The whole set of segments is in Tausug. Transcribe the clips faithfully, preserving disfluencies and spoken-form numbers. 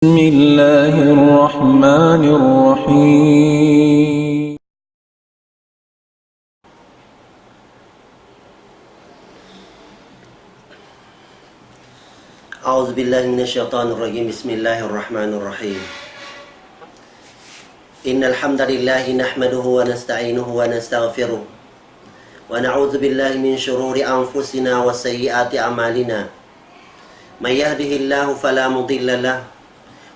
بسم الله الرحمن الرحيم. أعوذ بالله من الشيطان الرجيم. بسم الله الرحمن الرحيم. إن الحمد لله نحمده ونستعينه ونستغفره، ونعوذ بالله من شرور أنفسنا وسيئات أعمالنا. من يهده الله فلا مضل له،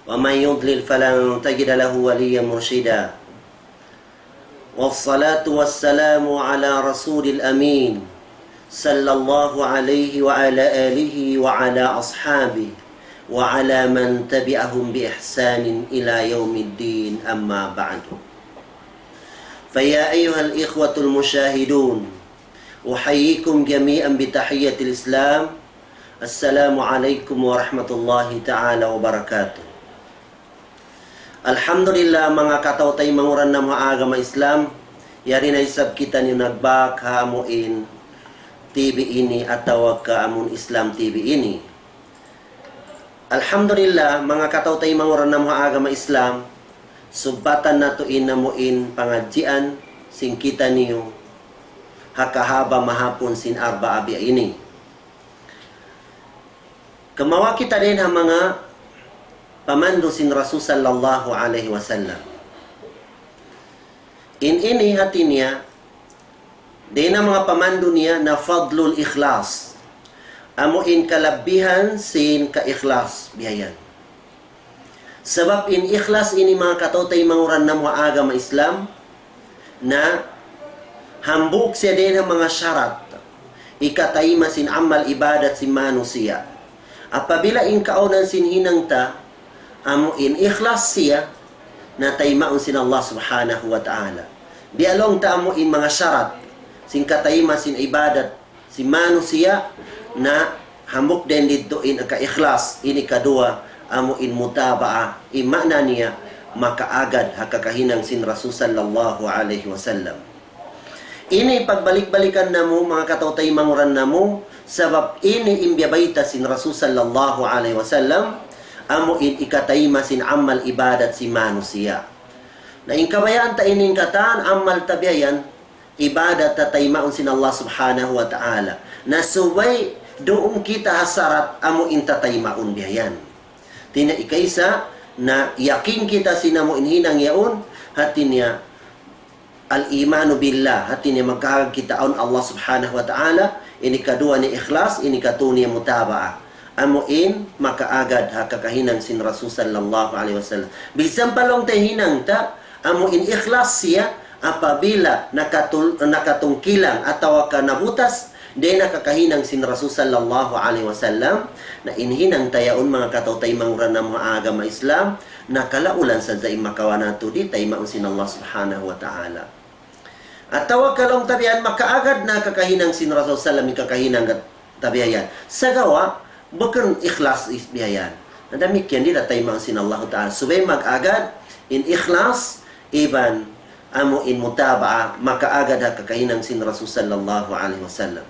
ومن يضلل فلن تجد له وليا مرشدا. والصلاة والسلام على رسول الأمين، صلى الله عليه وعلى آله وعلى أصحابه وعلى من تبعهم بإحسان إلى يوم الدين، أما بعد. فيا أيها الإخوة المشاهدون، أحييكم جميعا بتحية الإسلام. السلام عليكم ورحمة الله تعالى وبركاته. Alhamdulillah, manga kataw-taymanghuran namu' ha agama Islam, yari na isab kitaniyu nagbak ha amuin T V ini atawa ka amun Islam T V ini. Alhamdulillah, manga kataw-taymanghuran namu' ha agama Islam, subbatan natu' in amuin pangadjian sin kitaniyu ha kahaba' mahapun sin Arba'a biya' ini. Kumawa' kita dayn ha manga pamandu' sin Rasul sallallahu alayhi wasallam. In ini hati niya, dayn ha manga pamandu' niya na fadlul ikhlas. Amu in kalabbihan sin kaikhlas biya' yan. Sabab in ikhlas ini manga kataw-taymanghuran namu' ha agama Islam, na hambuuk siya dayn ha manga sharat hikatayma' sin amal ibadat sin manusiya'. Apabila in kaunan sin hinang ta, amu in ikhlas siya, na taymaun sin Allah Subhanahu wa Ta'ala. Biya' laung ta amu in manga sharat sin katayma' sin ibadat sin manusiya', na hambuuk dayn didtu in kaikhlas, ini kaduwa amu in mutaba'a, in maana niya makaagad ha kakahinang sin Rasul sallallahu alayhi wasallam. Ini pagbalik-balikan namu', manga kataw-taymanghuran namu', sabab ini in biyabayta' sin Rasul sallallahu alayhi wasallam, amu in hikatayma' sin amal ibadat sin manusiya'. Na in kabayaan ta ini in katan, amal ta biya' yan, ibadat ta taymaun sin Allah Subhanahu wa Ta'ala. Na subay duun kita ha sharat amu in tataymaun biya' yan. Hati niya ikaisa, na yakin kita sin amu in hinang yaun, hati niya al-imanu billah, hati niya magkaagad kita awn Allah Subhanahu wa Ta'ala, ini kaduwa niya ikhlas, ini katu niya mutaba'a. Amu in makaagad ha kakahinang sin Rasul sallallahu alayhi wasallam. Bisan pa laung ta hinang ta, amu in ikhlas siya, apabila nakatul-, nakatungkilang atawa ka nabutas, dayn ha kakahinang sin Rasul sallallahu alayhi wasallam, na in hinang ta yaun manga kataw-taymanghuran namu' ha agama Islam, na kalaulan sadja in makawa' natu' di', taymaun sin Allah Subhanahu wa Ta'ala. Atawa ka laung ta biya' yan makaagad na kakahinang sin Rasul sallam in kakahinang kat-, ta biya' yan. Sagawa', bukun ikhlas is biya' yan. Na damikkiyan di' tataymaun sin Allahu Ta'ala. Subay mag-agad in ikhlas, iban amu in mutaba'a, makaagad ha kakahinang sin Rasul sallallahu alayhi wasallam.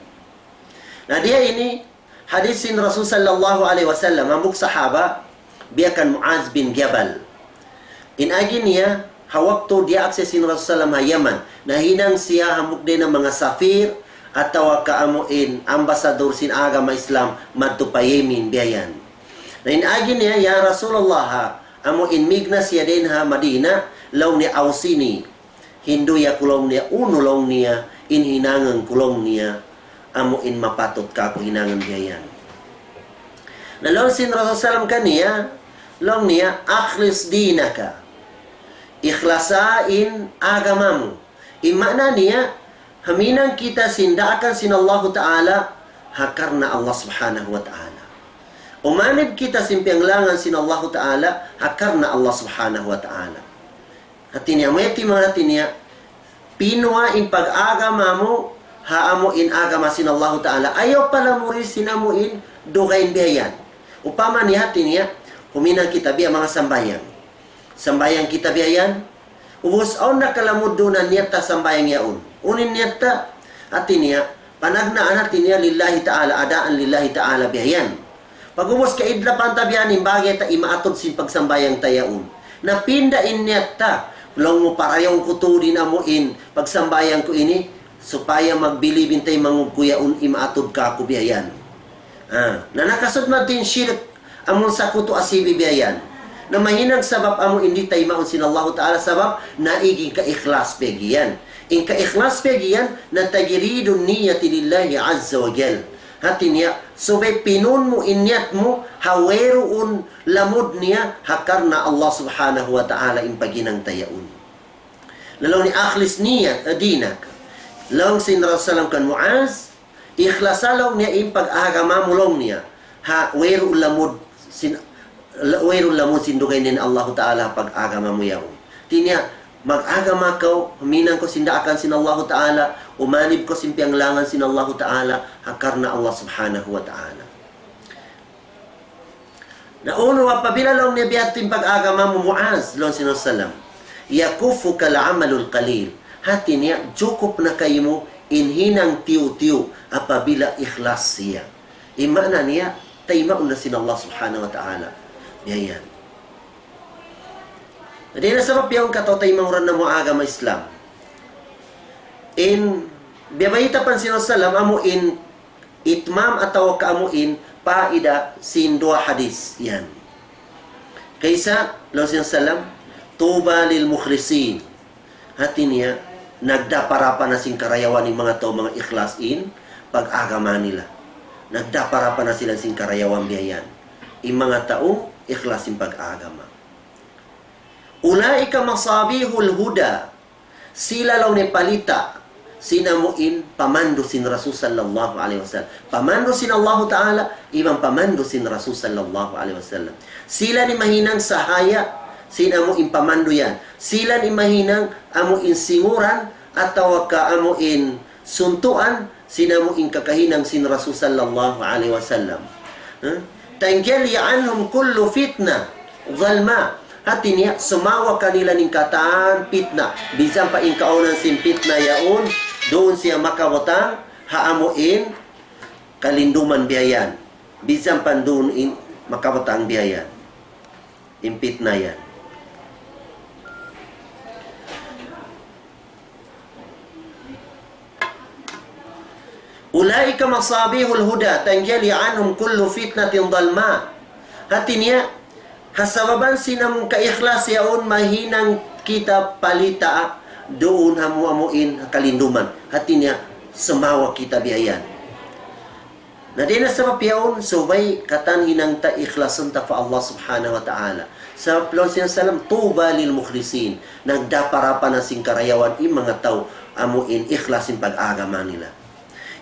Na diya ini, hadith sin Rasul sallallahu alayhi wasallam, hambuuk sahaba, biya' kan Muaz bin Jabal. In agi niya, ha waktu diyaak siya sin Rasul sallam ha Yaman, nahinang siya hambuuk dayn ha manga safir, atawa ka amu in ambasador sin agama Islam, madtu pa Yemen, biya' yan. Na in agi niya, "Ya Rasulullah, amu in migna siya dayn ha Madina, laung niya awsini." Hindu ya ku laung niya, unu laung niya, in hinangun ku laung niya, amu in mapatut kaku' hinangun biya' yan. Na laung sin Rasul sallam kaniya, laung niya, "Akhlis dinaka." Ikhlasa in agama mu. In maana niya, huminang kita sin daakan sin Allahu Ta'ala, ha karna' Allah Subhanahu wa Ta'ala. Umanib kita sin piyanglangan sin Allahu Ta'ala, ha karna' Allah Subhanahu wa Ta'ala. Hati niya, mayta' in hati niya, pinuwa in pag-agama mu, ha amu in agama sin Allahu Ta'ala. Ayaw palamuri sin amu in dugaing biya' yan. Upama niya hati niya, huminang kita biya' manga sambahayang. Sambahayang kita biya' yan. Ubus awn na kalamud duun na niyat ta sambahayang yaun. Unu in niyat ta, hati niya, panagnaan hati niya lillahi ta'ala, adaan lillahi ta'ala biya' yan. Pag'ubus kaidlapan ta biya' ini, in bagi ta imaatud sin pagsambahayang ta yaun. Na pinda in niyat ta, laung mu, parayaw ku tuud in amu in pagsambahayang ku ini, supaya magbilib in taymanghud ku yaun, imaatud kāku' biya' yan. Ah, na nakasud na in shirik, amun sakutu asibi' biya' yan. Na mahinang sabab amu in di' taymaun sin Allahu Ta'ala, sabab naig in kaikhlas pegge' yan. In kaikhlas pegge' yan, na تجريد النية لله عز وجل. Hati niya, subay pinun mu in niyat mu, ha wayruun lamud niya, ha karna' Allah Subhanahu wa Ta'ala in paghinang ta yaun. Laung niya, أخلص نية دينك. Laung sin Rasulullah kan Muaz, ikhlasa laung niya in pag-agama mu laung niya. Ha, wayruun lamud sin, la-, wayruun lamud sin dugaing dayn ha Allahu Ta'ala pag-agama mu yaun. Hati niya, mag-agama kaw, huminang kaw sin daakan sin Allahu Ta'ala, umanib kaw sin piyanglangan sin Allahu Ta'ala, ha karna' Allah Subhanahu wa Ta'ala. Na unu, apabila laung niya biya' ha yan in pag-agama mu, Muaz, laung sin Rasulullah, يكفك العمل القليل. Hati niya, jukup na kaymu in hinang tiyu'-tiyu' apabila ikhlas siya. In maana niya, taymaun na sin Allah Subhanahu wa Ta'ala. Biya' yan. Dayn ha sabab yaun, kataw-taymanghuran namu' ha agama Islam. In, biya' bayta' pa sin Rasulullah, amu in itmam atawa ka amu in paida sin duwa hadis yan. Kaisa, laung sin Rasulullah, طوبى للمخلصين. Hati niya, nagdaparapa na sin karayawan in manga tau manga ikhlas in pag-agama nila. Nagdaparapa na sila sin karayawan biya' yan. In manga tau ikhlas in pag-agama. أولئك مصابيح الهدى. Sila laung niya palita' sin amu in pamandu' sin Rasul sallallahu alayhi wasallam. Pamandu' sin Allahu Ta'ala, iban pamandu' sin Rasul sallallahu alayhi wasallam. Sila in mahinang sahaya sin amu in pamandu' yan. Sila in mahinang amu in singuran atawa ka amu in suntuan sin amu in kakahinang sin Rasul sallallahu alayhi wasallam. Ha? تنجلي عنهم كل فتنة ظلماء. Hati niya, sumawa kanila in katan pitna. Bisan pa in kaunan sin pitna yaun, duun siya makabutang ha amu in kalinduman biya' yan. Bisan pa duun in makabutang biya' yan. In pitna yan. أولئك مصابيح الهدى تنجلي عنهم كل فتنة ظلماء. Hati niya, ha sababan sin amu in kaikhlas yaun mahinang kita palita' duun ha amu in kalinduman. Hati niya, sumawa kita biya' yan. Na dayn ha sabab yaun, subay katan hinang ta ikhlasun ta pa Allah Subhanahu wa Ta'ala. Sabab laung sin Rasulullah, طوبى للمخلصين. Nagdaparapa na sin karayawan in manga tau amu in ikhlas in pag-agama nila.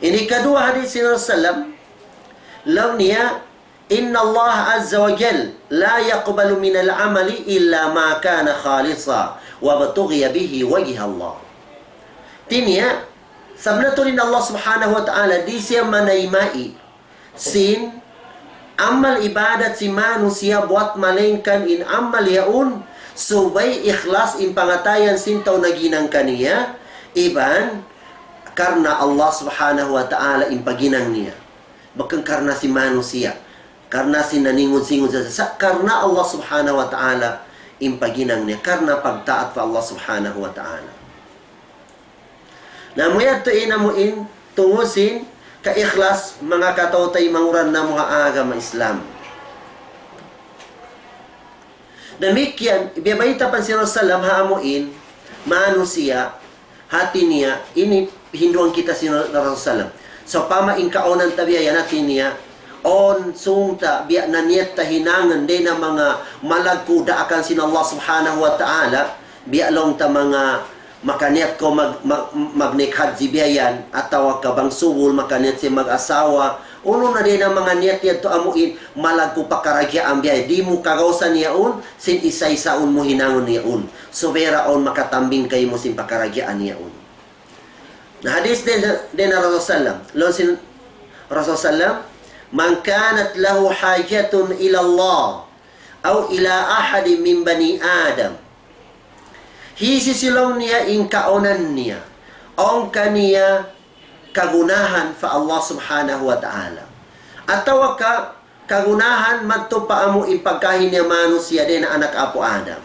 Ini kaduwa hadis sin Rasulullah, laung niya, إن الله عز وجل لا يقبل من العمل إلا ما كان خالصا وابتغي به وجه الله. Hati niya, sabunnal tuud in Allah Subhanahu wa Ta'ala, di' siya manayma' sin amal ibadat sin manusiya' buwat malaingkan in amal yaun subay ikhlas in pangatayan sin tau naghinang kaniya, iban karna' Allah Subhanahu wa Ta'ala in paghinang niya. Bukun karna' sin manusiya', karna' sin naningud-singud sa, sa, karna' Allah Subhanahu wa Ta'ala in paghinang niya, karna' pagtaat pa Allah Subhanahu wa Ta'ala. Na amu yadtu in amu in tungud sin kaikhlas, manga kataw-taymanghuran namu' ha agama Islam. Damikkiyan, biya' bayta' pa sin Rasulullah ha amu in manusiya', hati niya, ini hinduan kita sin Rasulullah. Sawpama in kaunan ta biya' yan, hati niya, awn sung ta, biya' na niyat ta hinangun, dayn ha manga malaggu' daakan sin Allah Subhanahu wa Ta'ala, biya' laung ta manga makaniyat kaw mag-, mag-, magnaik hajji biya' yan, atawa ka bang subul makaniyat siya mag-asawa. Unu na dayn ha manga niyat yadtu amu in malaggu' pakaragyaan biya' yan. Di' mu kagausan yaun, sin isa-isaun mu hinangun yaun. Subay awn makatambing kaymu sin pakaragyaan yaun. Na hadis dayn, dayn ha Rasul sallam. Laung sin Rasul sallam, من كانت له حاجة إلى الله أو إلى أحد من بني آدم. Hisiyu-siyu laung niya in kaunan niya, awn kaniya kagunahan pa Allah Subhanahu wa Ta'ala. Atawa ka kagunahan madtu pa amu in pagkahi niya manusiya' dayn ha anak apu' Adam.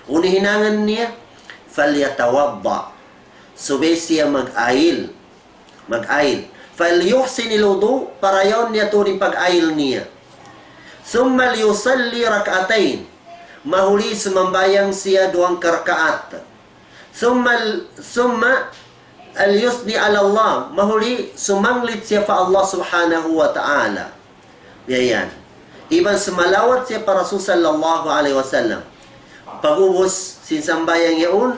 Unu in hinangun niya? فليتوضأ. Subay siya mag-ayil. Mag-ayil. فليحسن الوضوء, parayaun niya tuud in pag-ayil niya. ثم ليصلي ركعتين. Mahuli sumambahayang siya duwang karkaat. ثم ال-، ثم ليثني على الله. Mahuli sumanglit siya pa Allah Subhanahu wa Ta'ala. Biya' yan. Iban sumalawat siya pa Rasul sallallahu alayhi wasallam. Pag'ubus sin sambahayang yaun,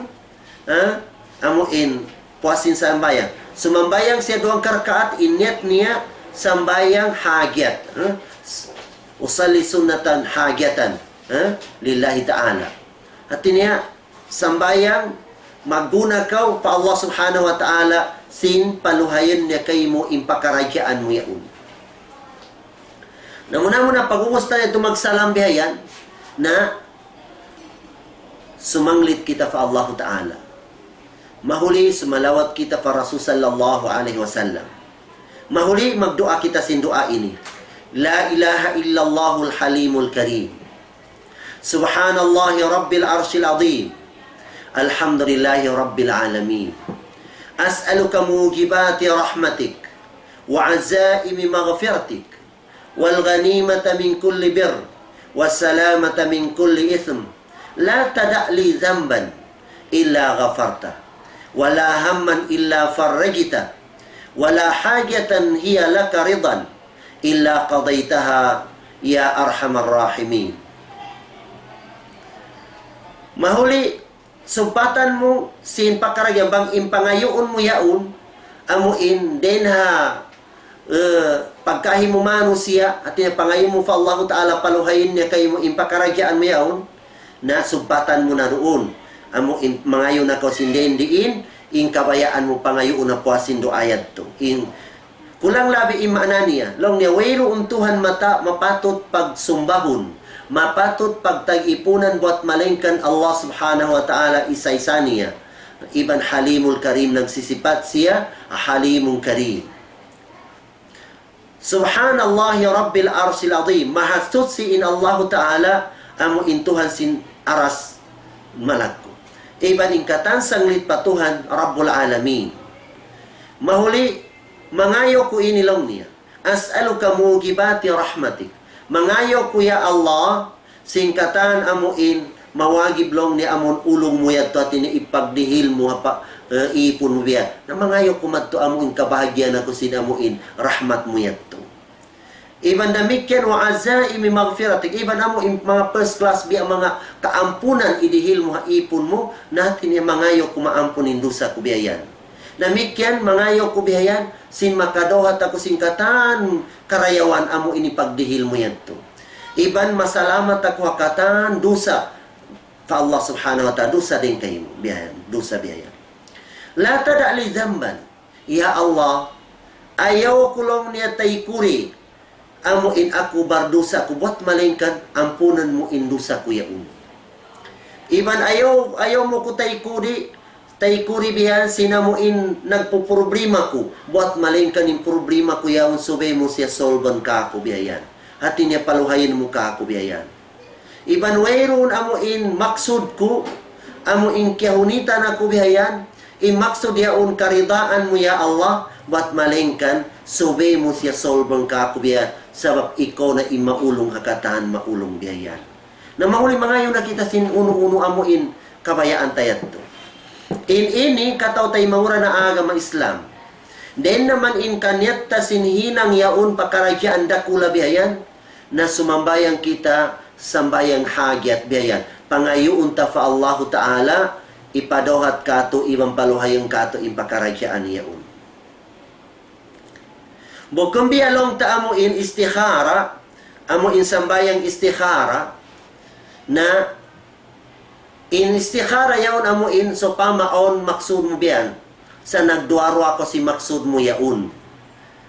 ha? Amu in puas sin sambahayang. Sumambahayang siya duwang karkaat, in niyat niya sambahayang hajat. Ha? أصلي سنة حاجة, ha? لله تعالى. Hati niya, sambahayang magguna kaw pa Allah Subhanahu wa Ta'ala sin paluhayun niya kaymu in pakaradjaan mu yaun. Na muna-muna pag'ubus ta yadtu magsalam biya' yan, na sumanglit kita pa Allahu Ta'ala. Mahuli sumalawat kita pa Rasul sallallahu alayhi wasallam. Mahuli magduwaa kita sin duwaa ini. لا إله إلا الله الحليم الكريم. سبحان الله رب العرش العظيم. الحمد لله رب العالمين. أسألك موجبات رحمتك وعزائم مغفرتك والغنيمة من كل بر والسلامة من كل إثم. لا تدع لي ذنبا إلا غفرته ولا هما إلا فرجته ولا حاجة هي لك رضا إلا قضيتها يا أرحم الراحمين. Mahuli, subbatan mu sin pakaradjaan bang in pangayuun mu yaun, amu in dayn ha, eh, pagkahi mu manusiya', hati niya pangayu' mu pa Allahu Ta'ala paluhayun niya kaymu in pakaradjaan mu yaun, na subbatan mu na duun. Amu in mangayu' na kaw sin dayn diin, in kabayaan mu pangayuun na puas sin duwaa yadtu. In kulang labi in maana niya, laung niya, wayruun Tuhan mata-, mapatut pagsumbahun, mapatut pagtag-ipunan buwat malaingkan Allah Subhanahu wa Ta'ala isa-isa niya. Iban Halimul Karim, nagsisipat siya, Halimun Karim. سبحان الله رب العرش العظيم. Mahasuchi in Allahu Ta'ala, amu in Tuhan sin aras malaggu'. Iban in katan sanglit pa Tuhan Rabbul Alamin. Mahuli, mangayu' ku ini laung niya. أسألك موجبات رحمتك. Mangayu' ku ya Allah, sin katan amu in mawajib laung niya amun ulung mu yadtu, hati niya ipagdihil mu ha pa, eh, ipun mu biya'. Na mangayu' ku madtu amu in kabahagian aku sin amu in rahmat mu yadtu. Iban damikkiyan وعزائم مغفرتك. Iban amu in manga first class biya' manga kaampunan idihil mu ha ipun mu, na hati niya mangayu' ku maampun in dusa ku biya' yan. Damikkiyan mangayu' ku biya' yan, sin makadawhat aku sin katan karayawan amu in ipagdihil mu yadtu. Iban masalamat aku ha katan dusa pa Allah Subhanahu wa Ta'ala, dusa dayn kaymu, biya' yan, dusa biya' yan. لا تدع لي ذنبا. Ya Allah, ayaw ku laung niya taykud di, amu in aku bardusa aku buwat malaingkan ampunun mu in dusa ku yaun. Iban ayaw, ayaw mu ku taykud di, taykud di biya' yan sin amu in nagpuproblema ku, buwat malaingkan in problema ku yaun subay mu siya solban kāku' biya' yan. Hati niya paluhayun mu kāku' biya' yan. Iban wayruun amu in maksud ku, amu in kiyahunitan aku biya' yan, in maksud yaun karidaan mu ya Allah, buwat malaingkan subay mu siya solban kāku' biya' yan, sabab ikaw na in maulung ha katan maulung biya' yan. Na mahuli mangayu' na kita sin unu-unu amu in kabayaan ta yadtu. In ini kataw-taymanghuran ha agama Islam. Dayn naman in kaniyat ta sin hinang yaun pakaradjaan dakula' biya' yan, na sumambahayang kita sambahayang hajat biya' yan. Pangayuun ta pa Allahu Ta'ala, ipadawhat kātu' iban paluhayun kātu' in pakaradjaan yaun. Bukun biya' laung ta amu in istikhara, amu in sambahayang istikhara, na in istikhara yaun amu in sawpama awn maksud mu biya' yan. Sa' nagduwa-ruwa kaw sin maksud mu yaun.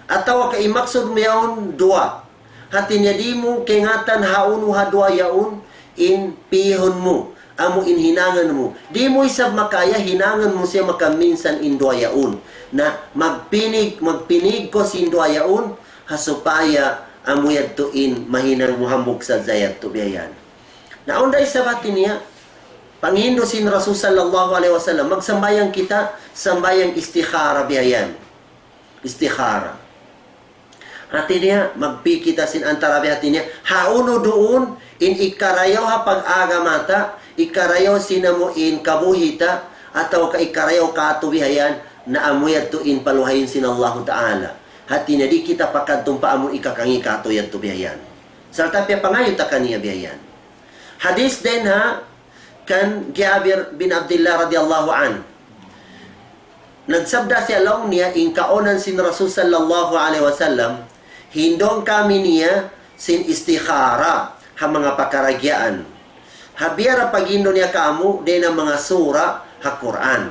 Atawa ka in maksud mu yaun duwa. Hati niya di' mu kaingatan hawnu ha duwa yaun in pihun mu. Amu in hinangun mu. Di' mu isab makaya hinangun mu siya makaminsan in duwa yaun. Na magpinig, magpinig kaw sin duwa yaun, ha supaya Amu yadtu in mahinang mu hambuuk sadja yadtu biya' yan. Na awn da isab hati niya, panghindu' sin Rasul sallallahu alayhi wasallam, magsambahayang kita, sambahayang istikhara biya' yan. Istikhara. Hati niya, magpikir kita sin antara biya' hati niya, hawnu duun in ikarayaw ha pag-agama ta, ikarayaw sin amu in kabuhi' ta, atawa ka ikarayaw katu' biya' yan, na amu yadtu in paluhayin sin Allahu Ta'ala. Hati niya di' kita pakadtuun pa amun ikakangi' katu' yadtu biya' yan. Sarta' piyapangayu' ta kaniya biya' yan. Hadith dayn ha kan Jabir bin Abdullah radiyallahu anhu. Nagsabda siya laung niya in kaunan sin Rasul sallallahu alayhi wasallam, hinduun kami niya sin istikhara ha manga pakaradjaan. Ha biya' da paghindu' niya kāmu' dayn ha manga sura ha Qur'an.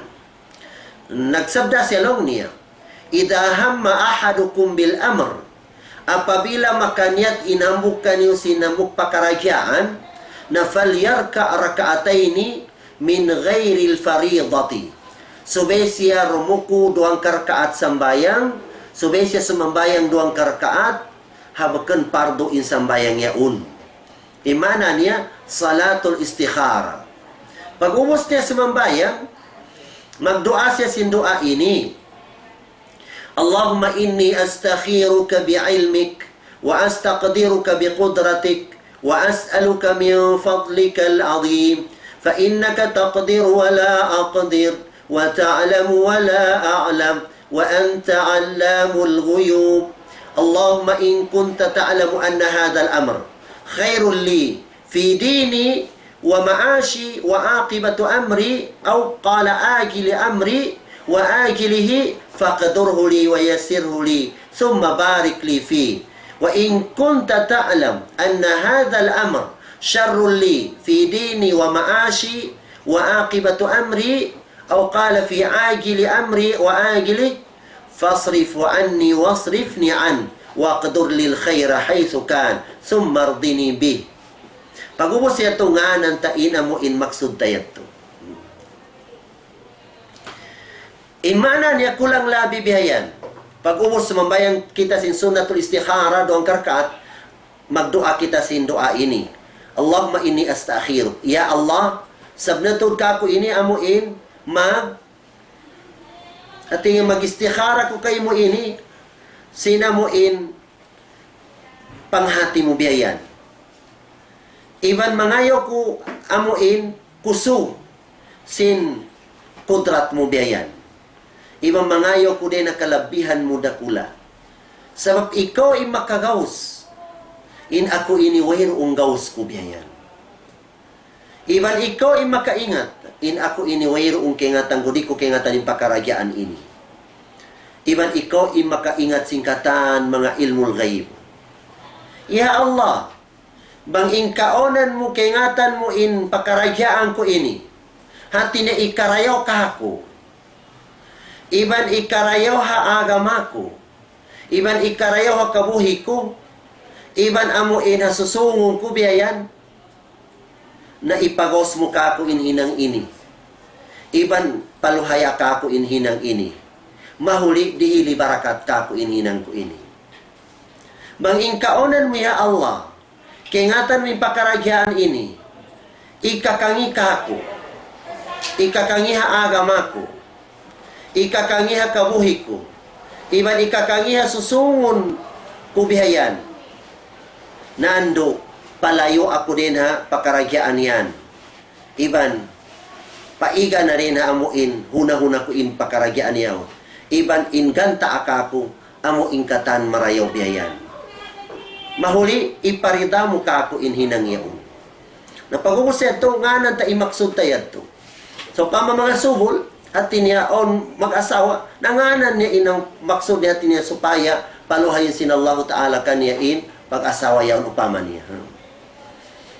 Nagsabda siya laung niya, إذا هم أحدكم بالأمر, apabila makaniyat in hambuuk kaniyu sin hambuuk pakaradjaan, na فليركع ركعتين من غير الفريضة. Subay siya rumuku' duwang karkaat sambahayang, subay siya sumambahayang duwang karkaat, ha bukun pardu in sambahayang yaun. In maana niya, salatul istikhara. Pag'ubus niya sumambahayang, magduwaa siya sin duwaa ini. اللهم إني أستخيرك بعلمك وأستقدرك بقدرتك وأسألك من فضلك العظيم فإنك تقدر ولا أقدر وتعلم ولا أعلم وأنت علام الغيوب. اللهم إن كنت تعلم أن هذا الأمر خير لي في ديني ومعاشي وعاقبة أمري، أو قال عاجل أمري وآجله، فاقدره لي ويسره لي، ثم بارك لي فيه. وإن كنت تعلم أن هذا الأمر شر لي في ديني ومعاشي وعاقبة أمري، أو قال في عاجل أمري وآجله، فاصرفه عني واصرفني عنه، واقدر لي الخير حيث كان، ثم ارضني به. Pag'ubus yadtu ngānan ta in amu in maksud ta yadtu. In maana niya kulang labi biya' yan. Pag'ubus sumambahayang kita sin sunnatul istikhara duwang karkaat, magduwaa kita sin duwaa ini. اللهم إني أستخيرك. Ya Allah, sabab tuud kāku' ini amu in mag-, hati niya mag-istikhara ku kaymu ini, sin amu in panghati mu biya' yan. Iban mangayu' aku amu in kusug sin kudrat mu biya' yan. Iban mangayu' aku dayn ha kalabihan mu dakula'. Sabab ikaw in makagaus. In aku ini wayruun gaus ku biya' yan. Iban ikaw in makaingat, in aku ini wayruun kaingatan ku, di' ku kaingatan in pakaradjaan ini. Iban ikaw in makaingat sin katan manga ilmul ghaib. Ya Allah, bang in kaunan mu kaingatan mu in pakaradjaan ku ini, hati niya ikarayaw kāku', iban ikarayaw ha agama ku, iban ikarayaw ha kabuhi' ku, iban amu in ha susungun ku biya' yan, na ipagaus mu kāku' in hinang ini. Iban paluhaya kāku' in hinang ini. Mahuli dihili barakat kāku' in hinang ku ini. Bang in kaunan mu ya Allah, kaingatan mu in pakaradjaan ini, ikakangi' kāku', ikakangi' ha agama ku, ikakangi' ha kabuhi' ku, iban ikakangi' ha susungun ku biya' yan. Na andu', palayu' aku dayn ha pakaradjaan yan. Iban, paiga na dayn ha amu in, huna-huna ku in pakaradjaan yaun. Iban in ganta' kāku', amu in katan marayaw biya' yan. Mahuli, iparida mu kāku' in hinang yaun. Na pag'ubus yadtu, ngānan ta in maksud ta yadtu. Sawpama manga subul, hati niya awn mag-asawa, na ngānan niya in maksud niya hati niya supaya paluhayin sin Allahu Ta'ala kaniya in pag-asawa yaun upama niya. Ha.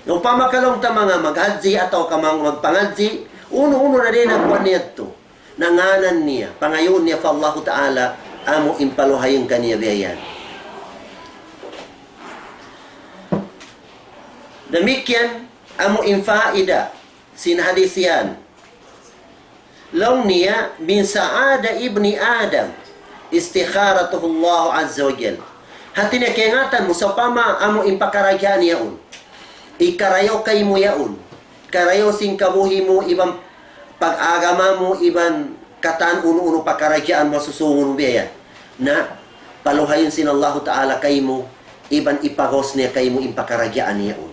Na upama ka laung ta manga maghajji atawa ka manga magpangadji, unu-unu na dayn ha kuwan niya yadtu. Na ngānan niya, pangayuun niya pa Allahu Ta'ala, amu in paluhayin kaniya biya' yan. Damikkiyan, amu in faida sin hadith yan. Laung niya, من سعادة ابن آدم استخارته الله عز وجل. Hati niya kaingatan mu, sawpama amu in pakaradjaan yaun, hikarayaw kaymu yaun, karayaw sin kabuhi' mu, iban pag-agama mu, iban katan unu-unu pakaradjaan mu susungun biya' yan. Na, paluhayun sin Allahu Ta'ala kaymu, iban hipagaus niya kaymu in pakaradjaan yaun.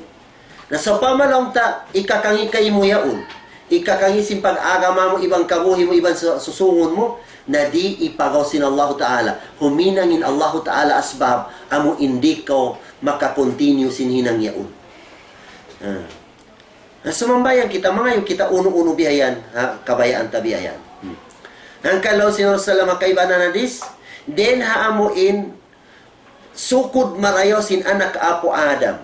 Na sawpama laung ta, hikakangi' kaymu yaun, hikakangi' sin pag-agama mu, iban kabuhi' mu, iban su-, susungun mu, na di' hipagaus sin Allahu Ta'ala. Huminang in Allahu Ta'ala asbab, amu in di' kaw maka-continue sin hinang yaun. Ah. Na sumambahayang kita, mangayu' kita unu-unu biya' yan, ha, kabayaan ta biya' yan. Hmm. Hangkan laung sin Rasulullah ha kaibanan hadis, dayn ha amu in sukud marayaw sin anak apu' Adam,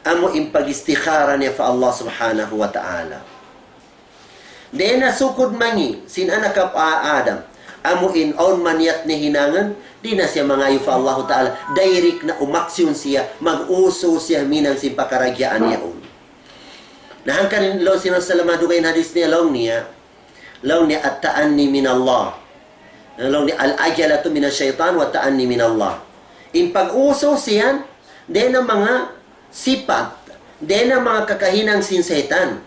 amu in pag-istikhara niya pa Allah Subhanahu wa Ta'ala. Dayn ha sukud mangi' sin anak apu' Adam, amu in awn maniyat niya hinangun, di' na siya mangayu' pa Allahu Ta'ala, direct na umaksyon siya, mag-uso siya huminang sin pakaradjaan yaun. Na hangkan laung sin Rasulullah ha dugaing hadis niya laung niya, laung niya التأني من الله. Laung niya العجلة من الشيطان والتأني من الله. In pag-uso siyan, dayn ha manga sipat, dayn ha manga kakahinang sin saytan.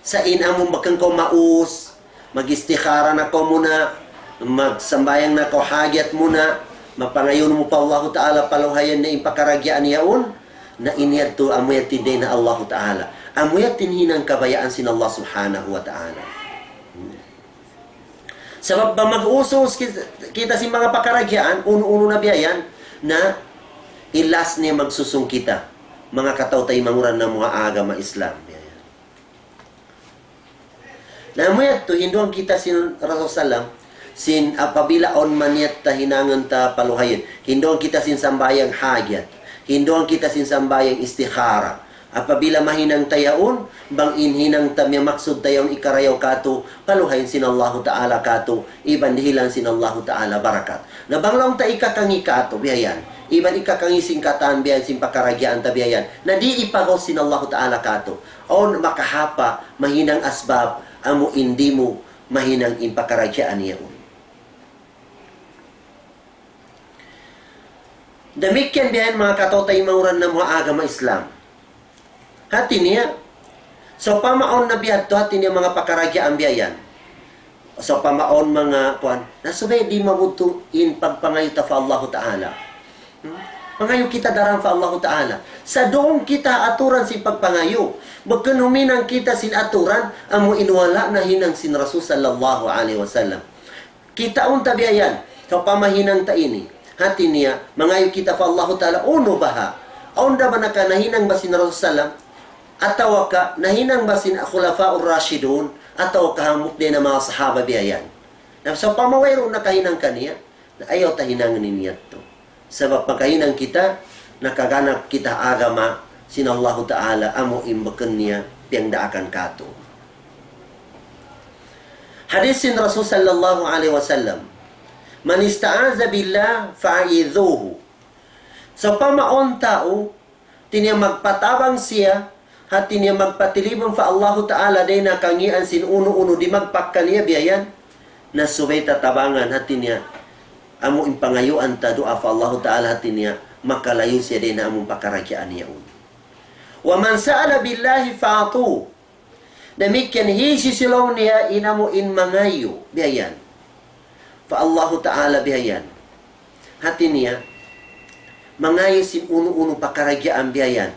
Sa' in amu bukun kaw maus, mag-istikhara na kaw muna, magsambahayang na kaw hajat muna, mapangayuun mu pa Allahu Ta'ala paluhayan niya in pakaradjaan yaun, na in yadtu amu yadtu dayn ha Allahu Ta'ala. Amu yadtu in hinang kabayaan sin Allah Subhanahu wa Ta'ala. Sabab bang mag-uso-uso ki-, kita sin manga pakaradjaan, unu-unu na biya' yan, na ilas niya magsusung kita, manga kataw-taymanghuran namu' ha agama Islam. Biya' yan. Na amu yadtu, hinduan kita sin Rasul sallam, sin apabila awn maniyat ta hinangun ta paluhayun. Hinduan kita sin sambahayang hajat. Hinduan kita sin sambahayang istikhara. Apabila mahinang ta yaun, bang in hinang ta miyamaksud ta yaun hikarayaw katu', paluhayun sin Allahu Ta'ala katu', iban dihilan sin Allahu Ta'ala barakat. Na bang laung ta hikakangi' katu', biya' yan. Iban hikakangi' sin katan, biya' yan, sin pakaradjaan ta, biya' yan. Na di' hipagaus sin Allahu Ta'ala katu'. Awn makahapa, mahinang asbab, amu in di' mu mahinang in pakaradjaan yaun. Damikkiyan biya' yan manga kataw-taymanghuran namu' ha agama Islam. Hati niya, sawpama awn na biya' hadtu hati niya manga pakaradjaan biya' yan. Sawpama awn manga kuwan, na subay di' mabutu' in pagpangayu' ta pa Allahu Ta'ala. Hmm? Mangayu' kita daran pa Allahu Ta'ala. Sa' duun kita aturan sin pagpangayu'. Bukun huminang kita sin aturan, amu in wala' nahinang sin Rasul sallallahu alayhi wasallam. Kitaun ta biya' yan, sawpama hinang ta ini. Hati niya, mangayu' kita pa Allahu Ta'ala, unu baha'? Awn da ba naka-, nahinang ba sin Rasul sallam? Atawa ka, nahinang ba sin Khulafaur Rashidun? Atawa ka hambuuk dayn ha manga sahaba biya' yan? Na sawpama wayruun nakahinang kaniya, na ayaw ta hinangun in yadtu. Sabab makahinang kita, nakaganap kita agama sin Allahu Ta'ala amu in bukun niya piyagdaakan katu'. Hadis sin Rasul sallallahu alayhi wasallam, من استعاذ بالله فأعيذوه. Sawpama awn tau, hati niya magpatabang siya, hati niya magpatilibun pa Allahu Ta'ala dayn ha kangian sin unu-unu dimagpak kaniya biya' yan. Na subay ta tabangan hati niya, amu in pangayuan ta duwaa pa Allahu Ta'ala hati niya, makalayu' siya dayn ha amu in pakaradjaan yaun. ومن سأل بالله فأعطوه. Damikkiyan hisiyu-siyu laung niya in amu in mangayu', biya' yan. Pa Allahu Ta'ala biya' yan. Hati niya, mangayu' sin unu-unu pakaradjaan biya' yan.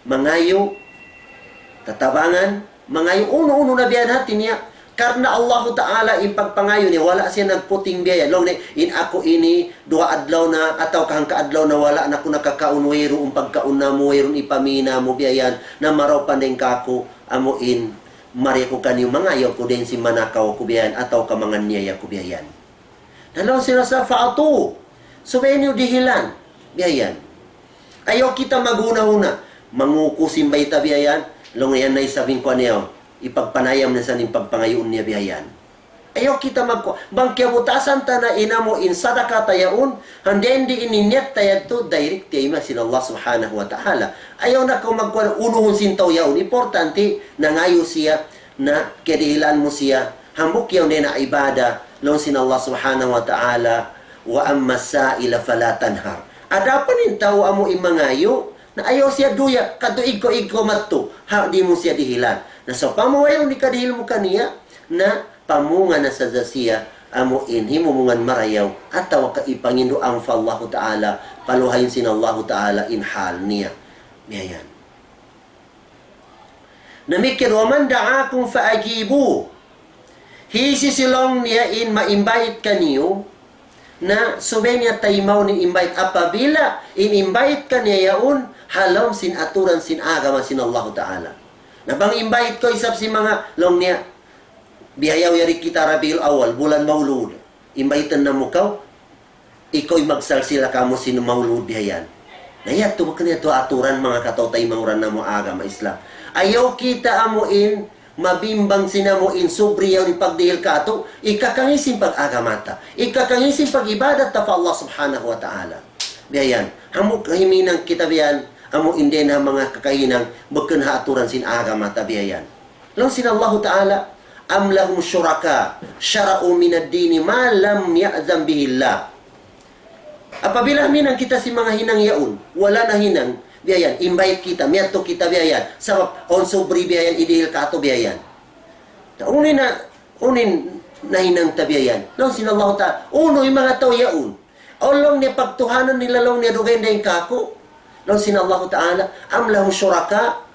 Mangayu', tatabangan, mangayu' unu-unu na biya' yan hati niya. Karna' Allahu Ta'ala in pagpangayu' niya, wala' siya nagputing biya' yan. Laung niya, in aku ini, duwa adlaw na, atawa ka hangka adlaw na wala' na aku nakakaun, wayruun pagkaun namu', wayruun hipamī namu' biya' yan, na marayaw pa dayn kāku', amu in, mari aku kaniyu mangayu' aku dayn sin manakaw aku biya' yan, atawa ka manganiyaya aku biya' yan. Na laung sin Rasul, فأعطوه. Subay niyu dihilan. Biya' yan. Ayaw kita maghuna-huna. Manguku' sin bayta' biya' yan. Laung yan na isab in kuwan niya. Ipagpanayam na sa in pagpangayuun niya biya' yan. Ayaw kita magkuwan. Bang kiyabutasan ta na in amu in sadaka ta yaun, hangkan di' in niyat ta yadtu, direct tiyayma' sin Allah Subhanahu wa Ta'ala. Ayaw na kaw magkuwan unuhun sin tau yaun. Importante, nangayu' siya, na kiyadihilan mu siya, hambuuk yaun na ibadat, laung sin Allah Subhanahu wa Ta'ala, وأما السائل فلا تنهر. Adapun in tau amu in mangayu', na ayaw siya duya, kadtu igkaw-igkaw madtu, ha, di' mu siya dihilan. Na sawpama wayruun hikadihil mu kaniya, na pamungan na sadja siya, amu in himumungan marayaw, atawa ka ipangindu' amu pa Allahu Ta'ala, paluhayn sin Allahu Ta'ala in hal niya. Biya' yan. Damikkiyan, ومن دعاكم فأجيبوه. Hisiyu-siyu laung niya in ma-invite kaniyu, na subay niya taymaun in invite apabila in invite kaniya yaun ha lawm sin aturan sin agama sin Allahu Ta'ala. Na bang invite kaw isab sin manga laung niya, bihayaw yari kita Rabiul Awal, bulan Maulud. Invite namu' kaw, ikaw in magsalsila kamu sin maulud biya' yan. Na yadtu, bukun yadtu aturan manga kataw-taymanghuran namu' agama Islam. Ayaw kita amu in mabimbang sin amu in subri yaun in pagdihil katu', hikakangi' sin pag-agama ta, hikakangi' sin pag-ibadat ta pa Allah Subhanahu wa Ta'ala. Biya' yan. Hambuuk himinang kita biya' yan, amu in dayn ha manga kakahinang, bukun ha aturan sin agama ta biya' yan. Laung sin Allahu Ta'ala, أم لهم شركاء شرعوا من الدين ما لم يأذن به الله. Apabila hinang kita sin manga hinang yaun, wala' na hinang, biya' yan, invite kita, miyadtu kita biya' yan. Sabab, awn subri biya' yan, idihil katu' biya' yan. Na unu in, unu in nahinang ta biya' yan. Laung sin Allahu Ta'ala, unu in manga tau yaun. Awn laung niya pagtuhanan nila laung niya dugaing dayn kāku'. Laung sin Allahu Ta'ala, أم لهم شركاء.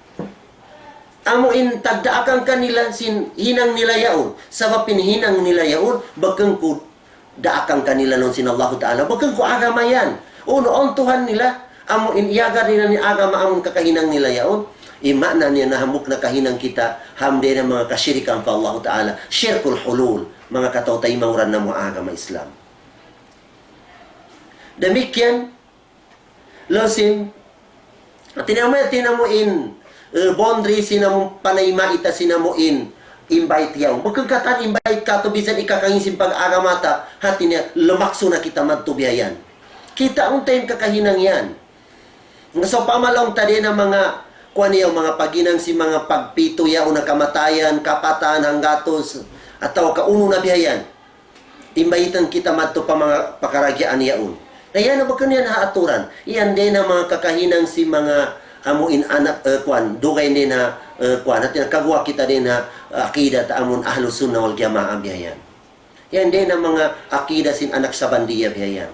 Amu in tagdaakan kanila sin hinang nila yaun. Sabab in hinang nila yaun, bukun ku daakan kanila laung sin Allahu Ta'ala. Bukun ku agama yan. Unu, awn tuhan nila, amu in iyaagad nila in agama amun kakahinang nila yaun. In maana niya na hambuuk nakahinang kita, ha manga kashirikan pa Allahu Ta'ala. Shirkul hulul, manga kataw-taymanghuran namu' agama Islam. Damikkiyan, laung sin, tinamu', tinamu' in, eh, boundary sin amu panayma' ta sin amu in invite yaun. Bukun katan invite katu' bisan hikakangi' sin pag-agama ta, hati niya lumaksu na kita madtu biya' yan. Kita' unta in kakahinang yan. Nga sawpama laung ta dayn ha manga, kuwan yaun, manga paghinang sin manga pagpitu yaun na kamatayan, kapatan, hanggatus, atawa ka unu na biya' yan. Invite-an kita madtu pa manga pakaragyaan yaun. Na yan, bukun yan ha aturan. Yan dayn ha manga kakahinang sin manga amu in anak, eh, kuwan, dugaing dayn ha, eh, kuwan. Hati niya kaguwa' kita dayn ha, eh, akida ta amun Ahlus Sunnah wal Jamaah biya' yan. Yan dayn ha manga akida sin anak Sabandiya biya' yan.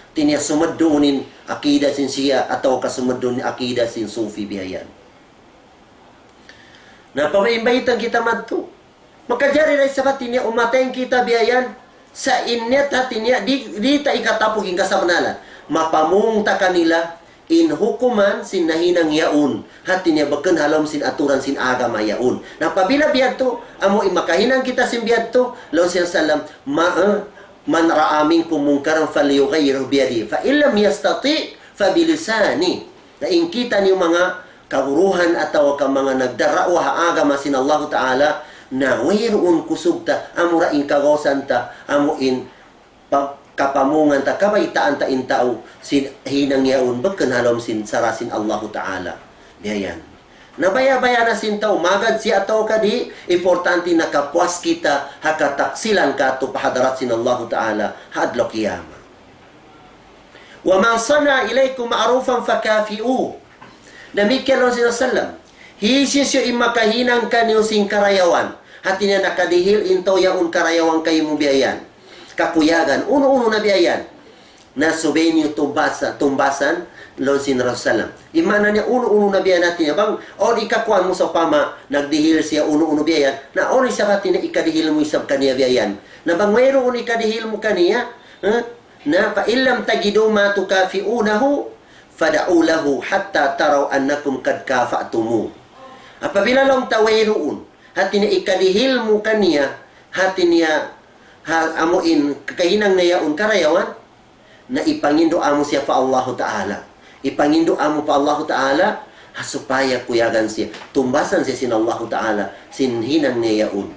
Hati niya sumud duun in akida sin Shia atawa ka sumud duun in akida sin Sufi biya' yan. Na pag-invite-an kita madtu. Makajari da isab hati niya umattend kita biya' yan. Sa' in niyat hati niya, di', di' ta hikatapuk in kasabnalan. Mapamung ta kanila, in hukuman sin nahinang yaun. Hati niya bukun ha lawm sin aturan sin agama yaun. Na apabila biya' yadtu, amu in makahinang kita sin biya' yadtu, laung sin Rasulullah, ma-, eh, من رأى منكم منكرا فليغيره بيده، فإن لم يستطع فبلسانه. Na in kitaniyu manga kaguruhan atawa ka manga nagdarawa ha agama sin Allahu Ta'ala, na wayruun kusug ta, amura in kagausan ta, amu in pa-, kapamungan ta, kabaytaan ta in tau sin hinang yaun, bukun ha lawm sin sara' sin Allahu Ta'ala. Biya' yan. Na baya'-baya' na sin tau, magad siya atawa ka di', importante nakapuas kita, ha kataksilan katu' pa hadarat sin Allahu Ta'ala, ha adlaw qiyamah. ومن صنع إليكم معروفا فكافئوه. Damikkiyan laung sin Rasulullah. Hisiyu-siyu in makahinang kaniyu sin karayawan. Hati niya nakadihil in tau yaun karayawan kaymu biya' yan. Kakuyagan, unu-unu na biya' yan. Na subay niyu tumbasa-, tumbasan, laung sin Rasulullah. In maana niya unu-unu na biya' yan hati niya. Bang, awn hikakuwan mu sawpama, nagdihil siya unu-unu biya' yan. Na awn isab hati niya hikadihil mu isab kaniya biya' yan. Na bang wayruun hikadihil mu kaniya, eh? Na, فإن لم تجدوا ما تكافئونه فادعوا له حتى تروا أنكم قد كافأتموه. Apabila laung ta wayruun, hati niya hikadihil mu kaniya, hati niya, ha, amu in kakahinang niya yaun karayawan, na ipanginduwaa mu siya pa Allahu Ta'ala. Ipanginduwaa mu pa Allahu Ta'ala, ha supaya kuyagan siya. Tumbasan siya sin Allahu Ta'ala, sin hinang niya yaun.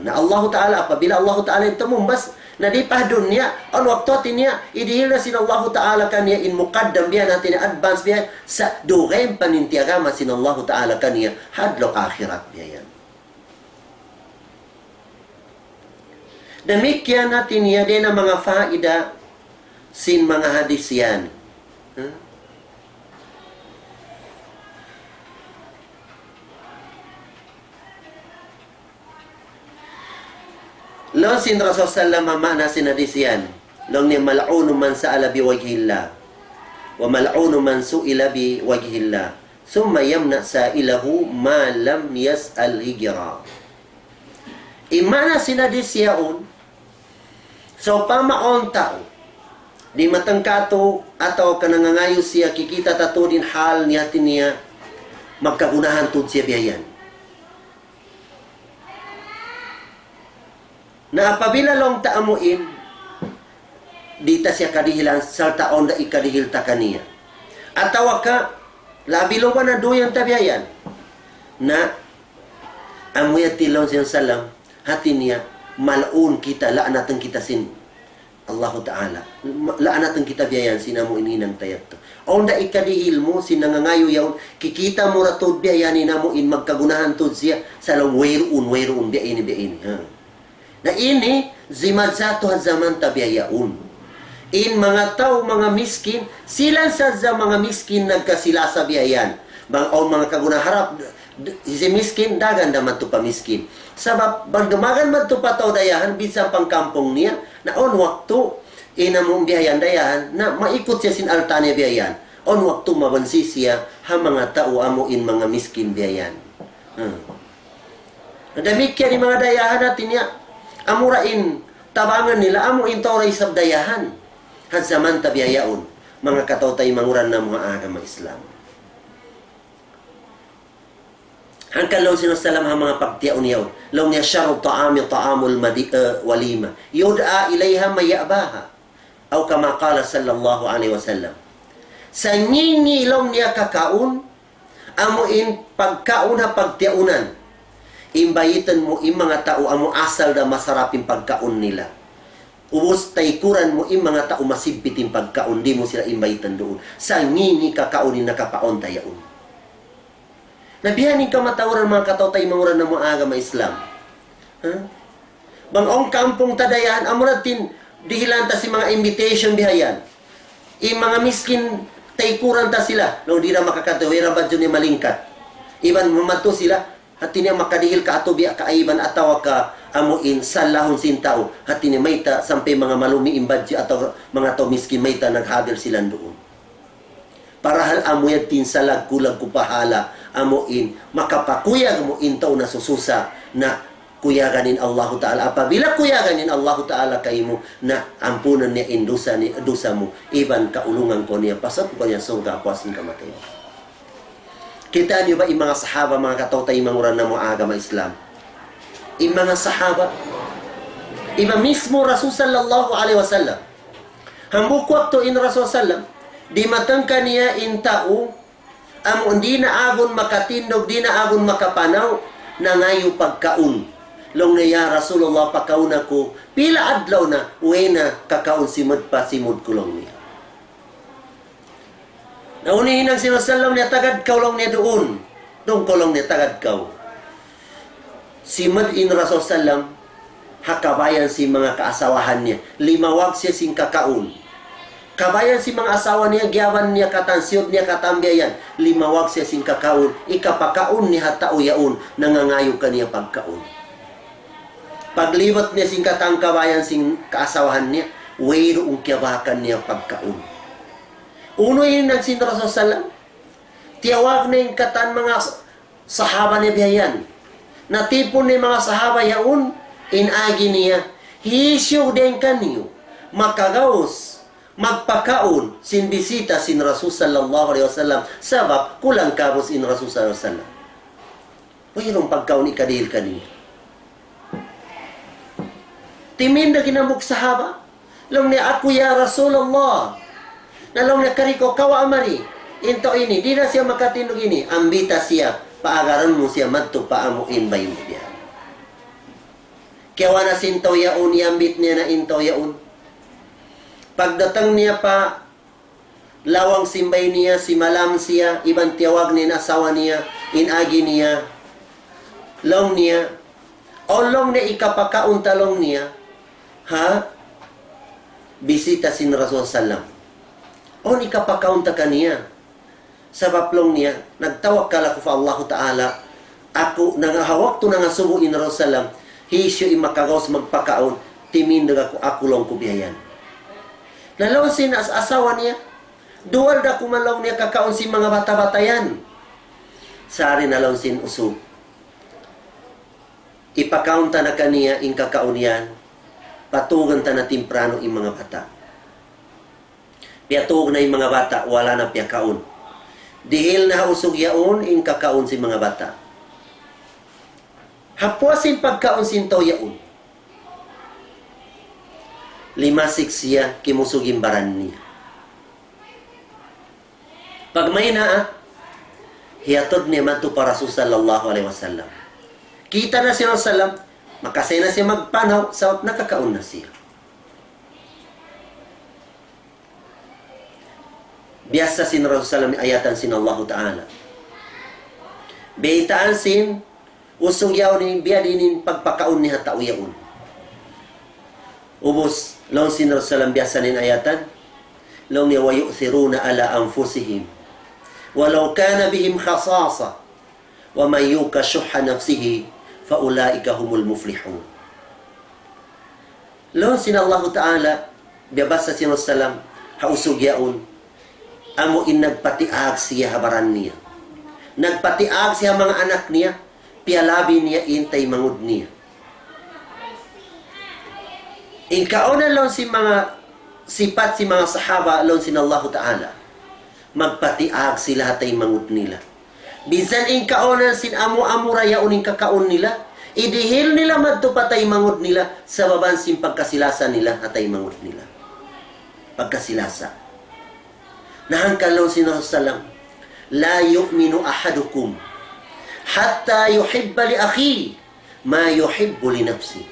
Na Allahu Ta'ala, apabila Allahu Ta'ala in tumumbas, na di' pa ha dunya, awn waktu hati niya, idihil na sin Allahu Ta'ala kaniya in muqaddam biya' na hati niya advance biya', sa' dugaing pa in tiyagama sin Allahu Ta'ala kaniya, ha adlaw akhirat biya' yan. Damikkiyan hati niya dayn ha manga faida sin manga hadith yan. Ha? Laung sin Rasul sallam, maana sin hadis yan. Laung niya, ملعون من سأل بوجه الله، وملعون من سئل بوجه الله، ثم يمنع سائله ما لم يسأل هجرا. In maana sin hadis yaun, sawpama awn tau dimatung kātu' atawa ka nangangayu' siya, kikita' ta tuud in hal niya, hati niya magkagunahan tuud siya biya' yan. Na apabila laung ta amuin, di' ta siya kadihilan, sarta' awn da ikadihil ta kaniya. Atawa ka, labi luba na duyan ta biya' yan. Na, amu yadtu laung sin sallam, hati niya, mal'un kita, la'natan kita sin Allahu Ta'ala. Ma-, la'natan kita biya' yan sin amu in hinang ta yadtu. Awn da ikadihil mu, sin nangangayu' yaun, kikita' mu ra tuud biya' yan in amu in magkagunahan tuud siya, sa' laung wayruun, wayruun, biya' ini, biya' ini. Ha. Na ini, zimazatu ha jaman ta biya' yaun. In manga tau, manga miskin, sila sadja manga miskin nagkasi-lasa biya' yan. Bang awn manga kaguna harap, d-, hisiyu miskin, dagan da madtu pa miskin. Sabab, bang dumagan madtu pa tau dayahan, bisan pangkampung niya, na awn waktu, in amu biya' yan dayahan, na maikut siya sin alta' niya biya' yan. Awn waktu mabansi siya, ha manga tau amu in manga miskin biya' yan. Hmm. Damikkiyan in manga dayahan, hati niya, amura in tabangan nila, amu in tau da isab dayahan. Ha jaman ta biya' yaun, manga kataw-taymanghuran namu' ha agama Islam. Hangkan laung sin Rasul sallam ha manga pagtiyaun yaun. Laung niya, شر الطعام طعام المدي-، eh, الوليمة، يدعى إليها من يأباها. أو كما قال صلى الله عليه وسلم. Sangi-ngi laung niya kakaun, amu in pagkaun ha pagtiyaunan. In bayitun mu in manga tau amu asal da masarap in pagkaun nila. Ubus taykuran mu in manga tau masibbit in pagkaun, di' mu sila in bayitun duun. Sangi-ngi kakaun in nakapaun ta yaun. Na biya' ini in kamatauran manga kataw-taymanghuran namu' ha agama Islam. Ha? Bang awn kampung ta dayahan, amura tin dihilan ta sin manga invitation biya' yan. In manga miskin, taykuran ta sila. Laung di' da makakadtu, wayruun badju' niya malingkat. Iban mamadtu sila, hati niya makadihil kātu' biya' kaaiban atawa ka amu in salahun sin tau. Hati niya mayta' sampay manga malumi in badju' atawa manga tau miskin mayta' naghadir sila duun. Parahal amu yadtu in salaggu'-laggu' pahala, amu in makapakuyag mu in tau nasususa, na kuyagan in Allahu Ta'ala. Apabila kuyagan in Allahu Ta'ala kaymu, na ampunun niya in dusa ni-, dusa mu, iban kaulungan kaw niya, pasuk kaw niya surga' puas sin kamatay. Kitaa niyu ba in manga sahaba, manga kataw-taymanghuran namu' ha agama Islam? In manga sahaba, iban mismu Rasul sallallahu alayhi wasallam. Hambuuk waktu in Rasul sallam, dimatung kaniya in tau, amu di' na agun makatindug, di' na agun makapanaw, nangayu' pagkaun. Laung niya, "Ya Rasulullah, pakauna aku, pila adlaw na, way na kakaun simud pa simud ku," laung niya. Na unu in hinang sin Rasul sallam niya, "Tagad kaw," laung niya, "duun. Duun kaw," laung niya, "tagad kaw." Simud in Rasul sallam, ha kabayaan sin manga kaasawahan niya. Limawag siya sin kakaun. Kabayaan sin manga asawa niya, giyaban niya katan, siyud niya katan biya' yan. Limawag siya sin kakaun. Ikapakaun niya ha tau yaun, nangangayu' kaniya pagkaun. Paglibut niya sin katan kabayaan sin kaasawahan niya, wayruun kiyabakan niya pagkaun. Unu in hinang sin Rasul sallam? Tiyawag niya in katan manga s-, sahaba niya biya' yan. Natipun niya in manga sahaba yaun, in agi niya, "Hisiyu dayn kaniyu makagaus magpakaun sin bisita sin Rasul sallallahu alayhi wasallam, sabab kulang-kabus in Rasul sallallahu alayhi wasallam." Wayruun pagkaun ikadihil kaniya. Timindug in hambuuk sahaba. Laung niya, "Aku, ya Rasulullah." Na laung niya, "Kari kaw, kawa' mari. In tau ini, di' na siya makatindug ini. Ambita siya, paagaran mu siya madtu pa amu in bay mu diyan." Kiyawa' na sin tau yaun, iyambit niya na in tau yaun. Pagdatung niya pa lawang sin bay niya, simalam siya, iban tiyawag niya in asawa niya, in agi niya. Laung niya, "Awn," laung niya, "ikapakaun ta," laung niya, "ha bisita sin Rasul sallam." Unu in hikapakaun ta kaniya? Sabab laung niya, nagtawakkal aku pa Allahu Ta'ala, aku nangahawak tu nangasubu in Rasulullah, hisiyu in makagaus magpakaun, timindug aku, aku laung ku biya' yan. Na laung sin as-, asawa niya, duwal da kuman laung niya kakaun sin manga bata'-bata' yan. Sari na laung sin usug. Ipakaun ta na kaniya in kakaun yan, patugan ta na timprano in manga bata'. Piyatug na in manga bata', wala' na piyakaun. Dihil na ha usug yaun in kakaun sin manga bata'. Ha puas sin pagkaun sin tau yaun, limasig siya, kimusug in baran niya. Pagmayan na, hiyatud niya madtu pa Rasul sallallahu alayhi wasallam. Kita' na sin Rasul sallam, makasay na siya magpanaw, sabab nakakaun na siya. Biyasa sin Rasul sallam ayatan sin Allahu Ta'ala. Baytaan sin usug yaun in biya' diin in pagpakaun niya ha tau yaun. Ubus, laung sin Rasul sallam biyasa niya in ayatan, laung niya, ويؤثرون على أنفسهم ولو كان بهم خصاصة ومن يوق شح نفسه فأولئك هم المفلحون. Laung sin Allahu Ta'ala, biyabasa sin Rasul sallam, ha usug yaun, amu in nagpatiag siya ha baran niya. Nagpatiag siya ha manga anak niya, piyalabi niya in taymanghud niya. In kaunan laung sin manga sipat sin manga sahaba laung sin Allahu Ta'ala, magpatiag sila ha taymanghud nila. Minsan in kaunan sin amu-amu ra yaun in kakaun nila, idihil nila madtu pa taymanghud nila, sababan sin pagkasi-lasa nila ha taymanghud nila. Pagkasi-lasa. Na hangkan laung sin Rasul sallam, لا يؤمن أحدكم حتى يحب لأخيه ما يحب لنفسه.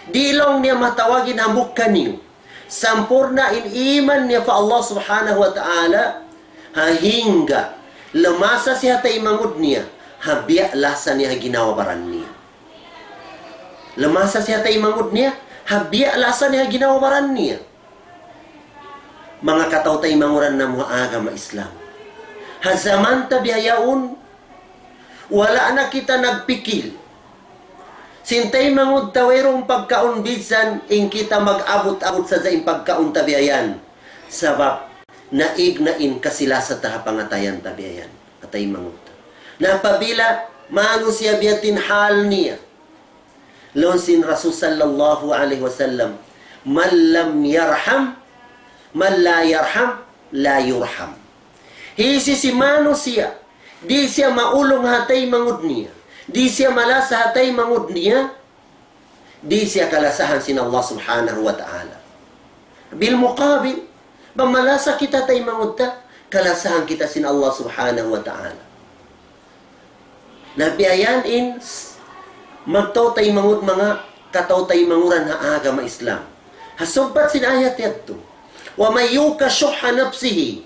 Di' laung niya matawag in hambuuk kaniyu sampurna' in iman niya pa Allah Subhanahu wa Ta'ala, ha hangkan lamasa siya ha taymanghud niya, ha biya' lasa niya ha ginawa baran niya. Lamasa siya ha taymanghud niya, ha biya' lasa niya ha ginawa baran niya. Manga kataw-taymanghuran namu' ha agama Islam. Ha jaman ta bihaun, wala' na kita nagpikil sin taymanghud ta wayruun pagkaun, bisan in kita mag-abut-abut sadja in pagkaun ta biya' yan. Sabab, naig na in kasi-lasa ta ha pangatayan ta biya' yan. Ha taymanghud ta. Na apabila manusiya' biya' diin in hal niya, laung sin Rasul sallallahu alayhi wasallam, من لم يرحم، من لا يرحم لا يرحم. Hisiyu-siyu manusiya', di' siya maulung ha taymanghud niya, di' siya malasa ha taymanghud niya, di' siya kalasahan sin Allah Subhanahu wa Ta'ala. Bil muqabil, bang malasa kita ha taymanghud ta, kalasahan kita sin Allah Subhanahu wa Ta'ala. Na biya' yan in s-, magtaw-taymanghud, manga kataw-taymanghuran ha agama Islam. Ha sumpat sin ayat yadtu, ومن يوق شح نفسه.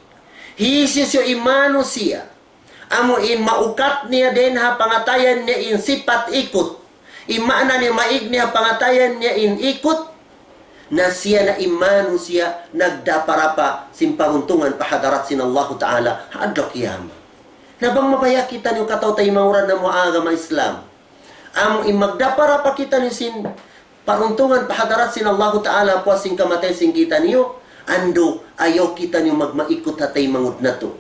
Hisiyu-siyu in manusiya', amu in maukat niya dayn ha pangatayan niya in sipat ikut. In maana niya maig niya ha pangatayan niya in ikut. Na siya na in manusiya' nagdaparapa sin paruntungan pa hadarat sin Allahu Ta'ala ha adlaw kiyamat. Na bang mabaya' kitaniyu kataw-taymanghuran namu' ha agama Islam, amu in magdaparapa kitaniyu sin paruntungan pa hadarat sin Allahu Ta'ala, puas sin kamatay sin kitaniyu, andu', ayaw kitaniyu magmaikut ha taymanghud natu'.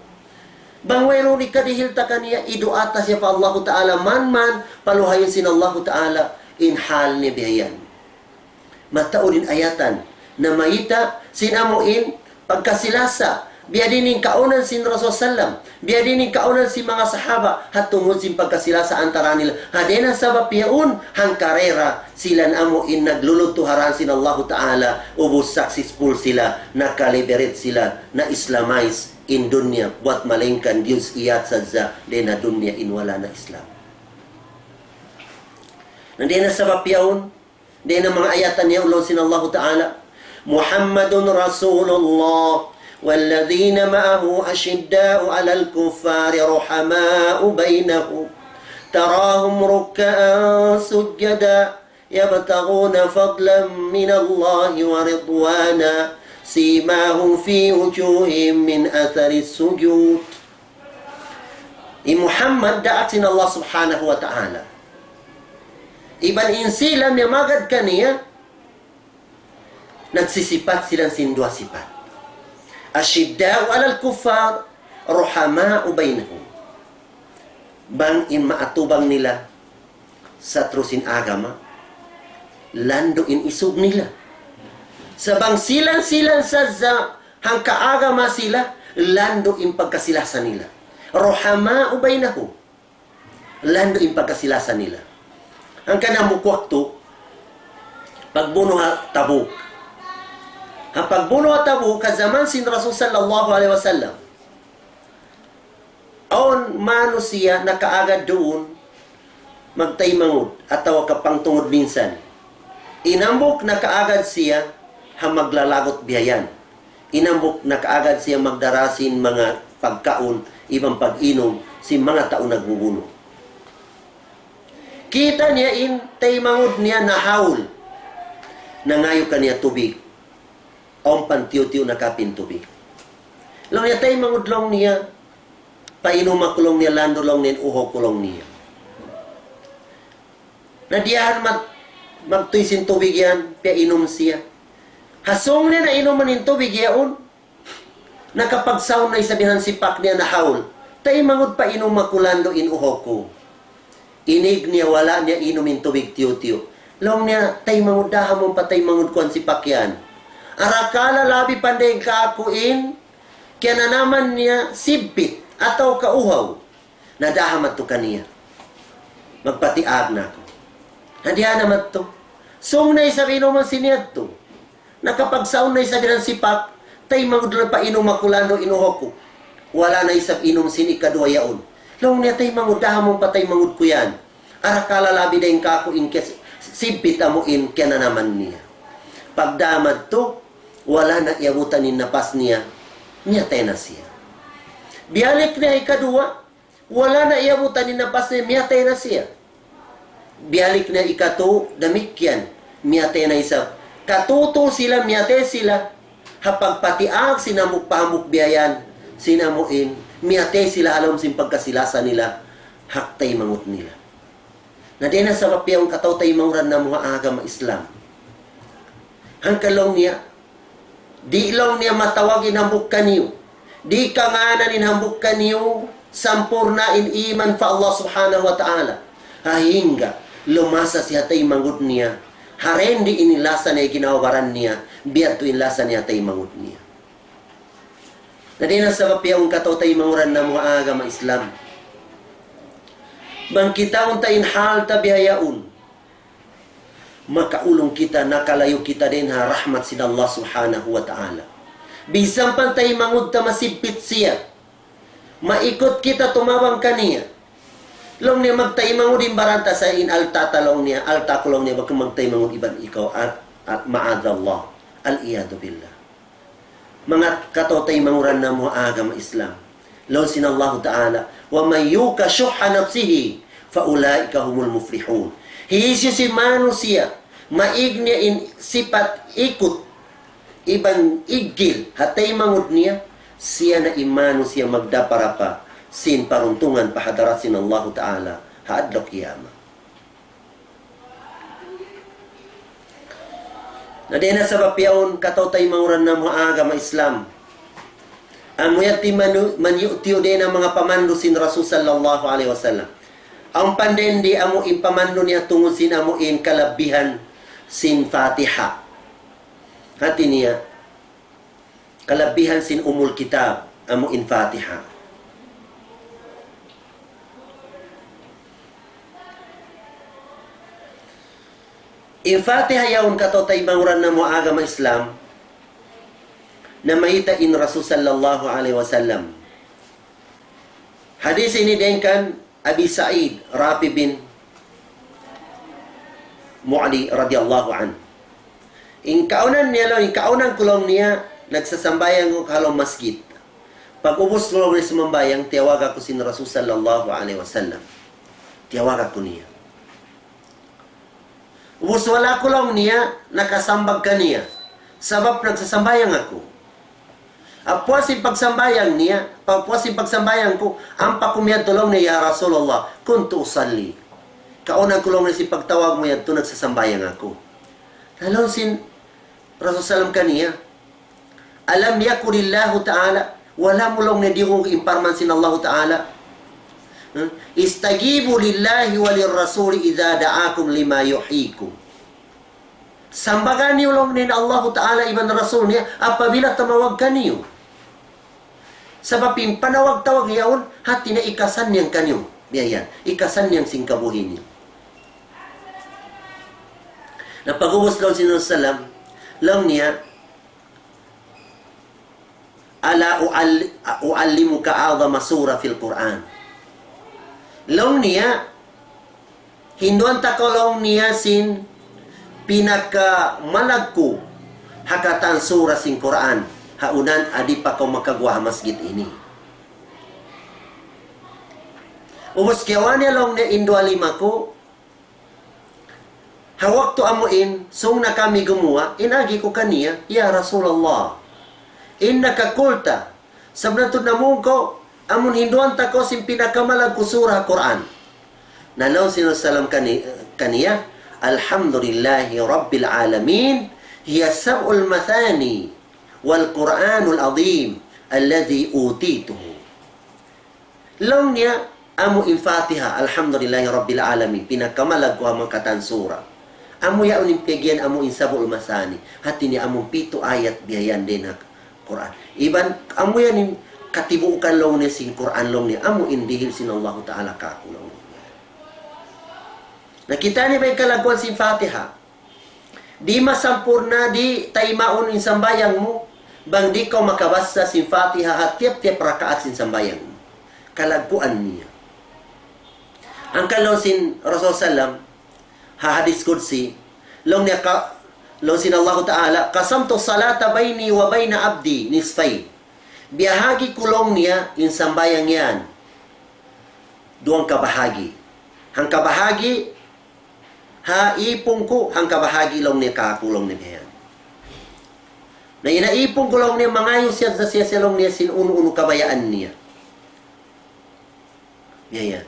Bang wayruun hikadihil ta kaniya, iduwaa ta siya pa Allahu Ta'ala, manman, paluhayun sin Allahu Ta'ala in hal niya biya' yan. Mataud in ayatan, namayta' sin amu in pagkasi-lasa, biya' diin in kaunan sin Rasul sallam, biya' diin in kaunan sin manga sahaba, ha tungud sin pagkasi-lasa antara nila. Ha dayn ha sabab yaun, hangkan ra sila na amu in nagluluttu ha dān sin Allahu Ta'ala, ubus successful sila, naka-liberate sila, na-Islamize in dunya, buwat malayngkan juz'iyat sadja dayn ha dunya in wala' na Islam. Na dayn ha sabab yaun, dayn ha manga ayatan niya laung sin Allahu Ta'ala, محمد رسول الله والذين معه أشداء على الكفار رحماء بينهم تراهم ركعا سجدا يبتغون فضلا من الله ورضوانا سيماهم في وجوههم من أثر السجود. Hi Muhammad, daak sin Allah Subhanahu wa Ta'ala. Iban in sila miyamagad kaniya, nagsisipat sila sin duwa sipat. أشداء على الكفار رحماء بينهم. Bang in maatubang nila satru' sin agama, landu' in isug nila. Sa' bang silan-silan sadja hangka agama sila, landu' in pagkasi-lasa nila. رحماء بينهم. Landu' in pagkasi-lasa nila. Hangkan hambuuk waktu, pagbunu' ha Tabuk. Ha pagbunu' ha Tabuk, ha jaman sin Rasul sallallahu alayhi wasallam, awn manusiya' nakaagad duun magtaymanghud atawa kapangtungud minsan. In hambuuk nakaagad siya ha maglalagut biya' yan. In hambuuk nakaagad siya magdara sin manga pagkaun iban pag-inum sin manga tau nagbubunu'. Kita' niya in taymanghud niya nahaul. Nangayu' kaniya tubig. Awn pa tiyu'-tiyu' nakapin tubig. Laung niya, "Taymanghud," laung niya, "painum aku," laung niya, "landu'," laung niya, "in uhaw ku," laung niya. Na diyahan mat-, magtuy sin tubig yan, piyainum siya. Ha sūng niya nainuman in tubig yaun, nakapagsaun na isab in hansipak niya nahaul. "Taymanghud, painum aku, landu' in uhaw ku." Inig niya, wala' niya inum in tubig tiyu'-tiyu'. Laung niya, "Taymanghud, daha mu pa taymanghud ku hansipak yan. Arakala' labi pa dayn kāku' in kiyananaman niya sibbit atawa uhaw." Na daha madtu kaniya. Magpatiag na aku. Na diyahan na madtu. Sūng na isab inuman sin yadtu. Nakapagsaun na isab in hansipak, "Taymanghud, painum aku, landu' in uhaw ku." Wala' na isab inum sin ikaduwa yaun. Laung niya, "Taymanghud, daha mu pa taymanghud ku yan. Arakala' labi dayn kāku' in kiyas-, sibbit amu in kiyananaman niya." Pagdā madtu, wala' na iyabutan in napas niya, miyatay na siya. Biyalik niya ikaduwa, wala' na iyabutan in napas niya, miyatay na siya. Biyalik niya ikatū, damikkiyan, miyatay na isab. Katū-tū sila, miyatay sila. Ha pagpatiag sin hambuuk pa hambuuk biya' yan, sin amu in, miyatay sila ha lawm sin pagkasi-lasa nila, ha taymanghud nila. Na dayn ha sabab yaun kataw-taymanghuran namu' ha agama Islam. Hangkan laung niya, di' laung niya matawag in hambuuk kaniyu. Di' kangānan in hambuuk kaniyu sampurna' in iman pa Allah Subhanahu wa Ta'ala. Hangkan lumasa siya ha taymanghud niya. Hangkan di' in lasa niya ginhawa-baran niya, biya' ha yan in lasa niya ha taymanghud niya. Na dayn ha sabab yaun kataw-taymanghuran namu' ha agama Islam. Bang kitaun ta in hal ta bihaun, makaulung kita, nakalayu' kita dayn ha rahmat sin Allah Subhanahu wa Ta'ala. Bisan pa in taymanghud ta masibbit siya, maikut kita tumabang kaniya. Laung niya, "Magtaymanghud in baran ta sa' in alta' ta," laung niya, "alta' ku," laung niya, "bukun magtaymanghud iban ikaw, al-, al-, ma'adallah, al-iyadhu billah." Manga kataw-taymanghuran namu' ha agama Islam. Laung sin Allahu Ta'ala, وَمَنْ يُوقَ شُحَّ نَفْسِهِ فَأُولَٰئِكَ هُمُ الْمُفْلِحُونَ. Hisiyu-siyu in manusiya', maig niya in sipat ikut, iban iggil, ha taymanghud niya, siya na in manusiya' magdapara pa sin paruntungan pa hadarat sin Allahu Ta'ala, ha adlaw kiyamat. Na dayn ha sabab yaun kataw-taymanghuran namu' ha agama Islam. Amu yadtu in manu-, man yu' tiyu' dayn ha manga pamandu' sin Rasul sallallahu alayhi wasallam. Awn pa dayn di amu in pamandu' niya tungud sin amu in kalabihan sin Fatiha. Hati niya, kalabihan sin Ummul Kitab, amu in Fatiha. In Fatiha yaun kataw-taymanghuran namu' ha agama Islam, namayta' in Rasul sallallahu alayhi wasallam. Hadith ini dayn kan Abi Sa'id Rafi' bin Mu'li radiyallahu anhu. In kaunan niya laung, in kaunan ku laung niya, nagsasambahayang aku ha lawm masjid. Pag-ubus laung niya sumambahayang, tiyawag aku sin Rasul sallallahu alayhi wasallam. Tiyawag aku niya. Ubus wala' aku laung niya, nakasambag kaniya. Sabab nagsasambahayang aku. Pag'ubus sin pagsambahayang niya, pag'ubus sin pagsambahayang ku, ampa ku miyadtu laung niya, "Ya Rasulullah, kuntu usalli." Kaagi laung niya sin pagtawag mu yadtu nagsasambahayang aku. Laung sin Rasul sallam kaniya, "Alam yaqulillahu ta'ala," wala' mu laung niya diyungug in parman sin Allahu Ta'ala. Hmm? "Istajibu lillahi wa lirrasuli idha da'akum lima yuhyikum." Sambaga niyu laung niya in Allahu Ta'ala iban Rasul niya apabila tumawag kaniyu. Sabab in panawag-tawag yaun, hati niya hikasannyang kaniyu. Biya' yan, hikasannyang sin kabuhi' niyu. Na pag'ubus laung sin Rasul sallam, laung niya, "Ala u'alli-, u'allimuka a'zama sura fil Qur'an." Laung niya, "Hinduan ta kaw," laung niya, "sin pinakamalaggu' ha katan sura sin Qur'an, ha unan di' pa kaw makaguwa' ha masjid ini." Ubus kiyawa' niya laung niya in duwa lima ku, ha waktu amu in, sung na kami gumuwa', in agi ku kaniya, "Ya Rasulullah, innaka qulta," sabunnal tuud namung kaw, amun hinduan ta kaw sin pinakamalaggu' sura ha Qur'an. Na laung sin Rasul sallam kani-, kaniya, "Alhamdulillahi Rabbil Alamin, hiya sab'ul mathani, wal Qur'anul Azim, alladhi utituhu." Laung niya, amu in Fatiha, Alhamdulillahi Rabbil Alamin, pinakamalaggu' ha katan sura. Amu yaun in piyag'iyan amu in sab'ul mathani. Hati niya amu pitu ayat biya' yan dayn ha Qur'an. Iban amu yan in katibuukan laung niya sin Qur'an laung niya, amu in dihil sin Allahu Ta'ala kāku' laung niya. Na kita' niyu ba in kalagguan sin Fatiha? Di' masampurna', di' taymaun in sambahayang mu, bang di' kaw makabassa sin Fatiha ha tiyap-tiyap rakaat sin sambahayang mu. Kalagguan niya. Hangkan laung sin Rasul sallam, ha hadis qudsi, laung niya ka-, laung sin Allahu Ta'ala, "Qasamtu salata bayni wa bayna abdi nisfayn." Biyahagi' ku laung niya in sambahayang yan duwang kabahagi'. Hangkabahagi' ha ipun ku, hangkabahagi' laung niya kāku' laung niya biya' yan. Na in ha ipun ku laung niya mangayu' siya, siya, siya laung niya sin unu-unu kabayaan niya. Biya' yan.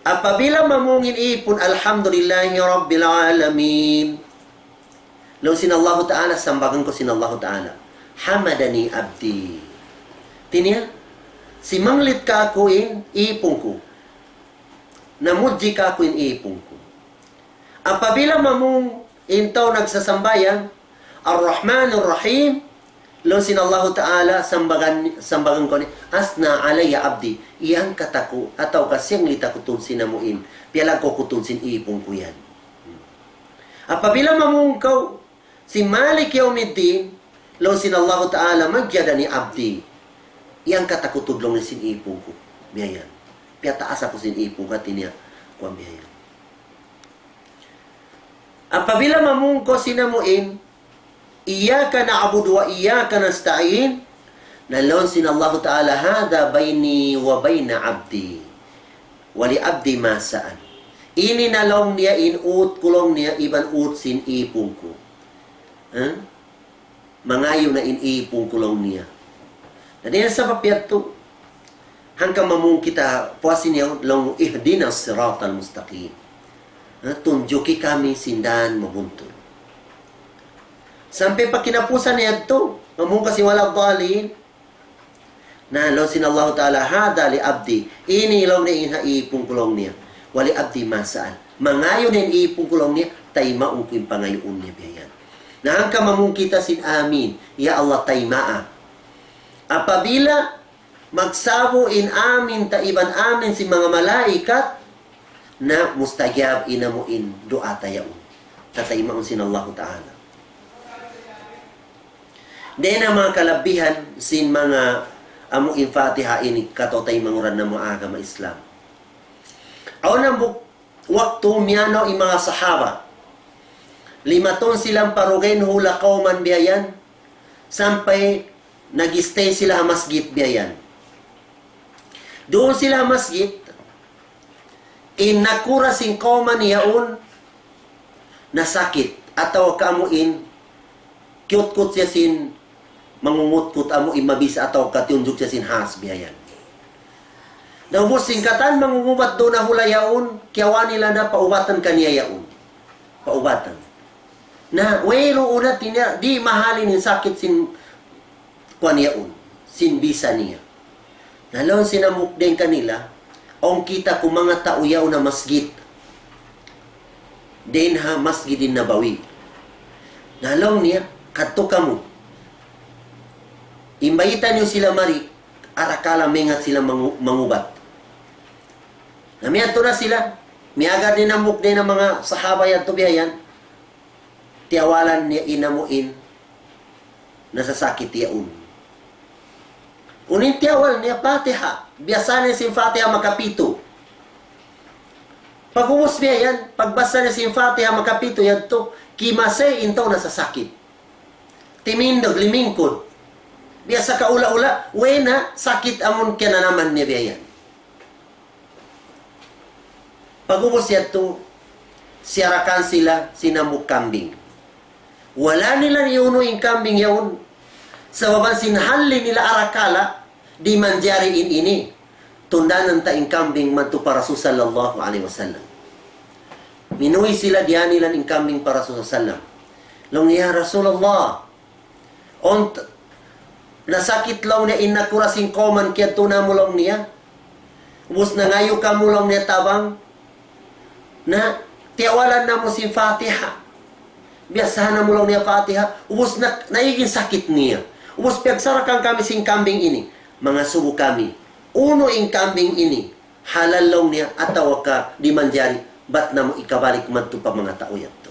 Apabila mamung in ipun, "Alhamdulillahi Rabbil Alamin." Laung sin Allahu Ta'ala, sambagan ku sin Allahu Ta'ala. "Hamadani abdi." Hati niya, simanglit kāku' in ipun ku. Namudji kāku' in ipun ku. Apabila mamung in tau nagsasambahayang, "Ar-Rahmanir Rahim," laung sin Allahu Ta'ala, sambagan, sambagan ku ini, "Asna alayya abdi," iyangkat aku, atawa ka siyanglit aku tuud sin amu in, piyalaggu' ku tuud sin ipun ku yan. Apabila mamung kaw sin Maliki Yawmiddin, laung sin Allahu Ta'ala, "Majjadani abdi," iyangkat aku tuud laung sin ipun ku. Biya' yan. Piyataas aku sin ipun ku, hati niya, kuwan biya' yan. Apabila mamung kaw sin amu in, "Iyyaka na'budu wa iyyaka nasta'in," na laung sin Allahu Ta'ala, "Hadha bayni wa bayna abdi, wa li abdi ma sa'al." Ini na laung niya in ut ku laung niya, iban ut sin ipun ku. Ha? Mangayu' na in ipun ku laung niya. Na dayn ha sabab yadtu, hangkan mamung kita puas niya laung, "Ihdinas siratal mustaqim." Ha, tunjuki kami sin dan mabuntul. Sampay pa kinapusan niya yadtu, mamung kaw sin waladdallin. Na laung sin Allahu Ta'ala, "Hadha li abdi." Ini laung niya in ha ipun ku laung niya. "Wa li abdi ma sa'al." Mangayu' na in ipun ku laung niya, taymaun ku in pangayuun niya biya' yan. Na hangkan mamung kita sin amin, "Ya Allah, taymaa." Apabila magsabu in amin ta iban amin sin manga malaikat, na mustajab in amu in duwaa ta yaun. Tataymaun sin Allahu Ta'ala. Dayn ha manga kalabihan sin manga amu in Fatiha ini kataw-taymanghuran namu' agama Islam. Awn hambuuk waktu miyanaw in manga sahaba. Limatun sila pa dugaing hula' kawman biya' yan. Sampay nag-stay sila ha masjid biya' yan. Duun sila ha masjid, in nakura' sin kawman yaun nasakit, atawa ka amu in kiyutkut siya sin mangungutkut amu in mabisa atawa ka tiyunjuk siya sin has biya' yan. Na ubus sin katan mangungubat duun na hula yaun, kiyawaan nila na paubatan kaniya yaun. Paubatan. Na wayruun na tiniya, di' mahalin in sakit sin kuwan yaun, sin bisa niya. Na laung sin hambuuk dayn kanila, awn kita' ku manga tau yaun ha masjid. Dayn ha Masjidin Nabawi. Na laung niya, kadtu kamu. Imbayta' niyu sila mari, arakala' maingat sila mangu-, mangubat. Na miyadtu na sila, miyagad in hambuuk dayn ha manga sahaba yadtu biya' yan. Tiyawalan niya in amu in nasasakit yaun. Unu in tiyawal niya? Fatiha. Biyasa niya sin Fatiha makapitu. Pag'ubus biya' yan, pagbasa niya sin Fatiha makapitu yadtu, kimasay in tau nasasakit. Timindug, limingkud. Biyasa kaula-ula, way na sakit amun kiyananaman niya biya' yan. Pag'ubus yadtu, siyarakan sila sin hambuuk kambing. Wala' nila iyunu in kambing yaun. Sabab sin halli nila arakala' di' manjari in ini. Tundanan ta in kambing madtu pa Rasul sallallahu alayhi wasallam. Minuwi' sila, diyā nila in kambing pa Rasul sallallahu alayhi wasallam. Laung niya, "Ya Rasulullah, ont-, nasakit laung niya in nakura' sin kawman kiyadtu namu' laung niya. Ubus nangayu' kamu laung niya tabang. Na, tiyawalan namu' sin Fatiha. Biyasahan namu' laung niya Fatiha. Ubus na, naig in sakit niya. Ubus piyagsarakan kami sin kambing ini. Mangasubu kami. Unu in kambing ini? Halal laung niya, atawa ka di' manjari, bat namu' ikabalik madtu pa manga tau yadtu."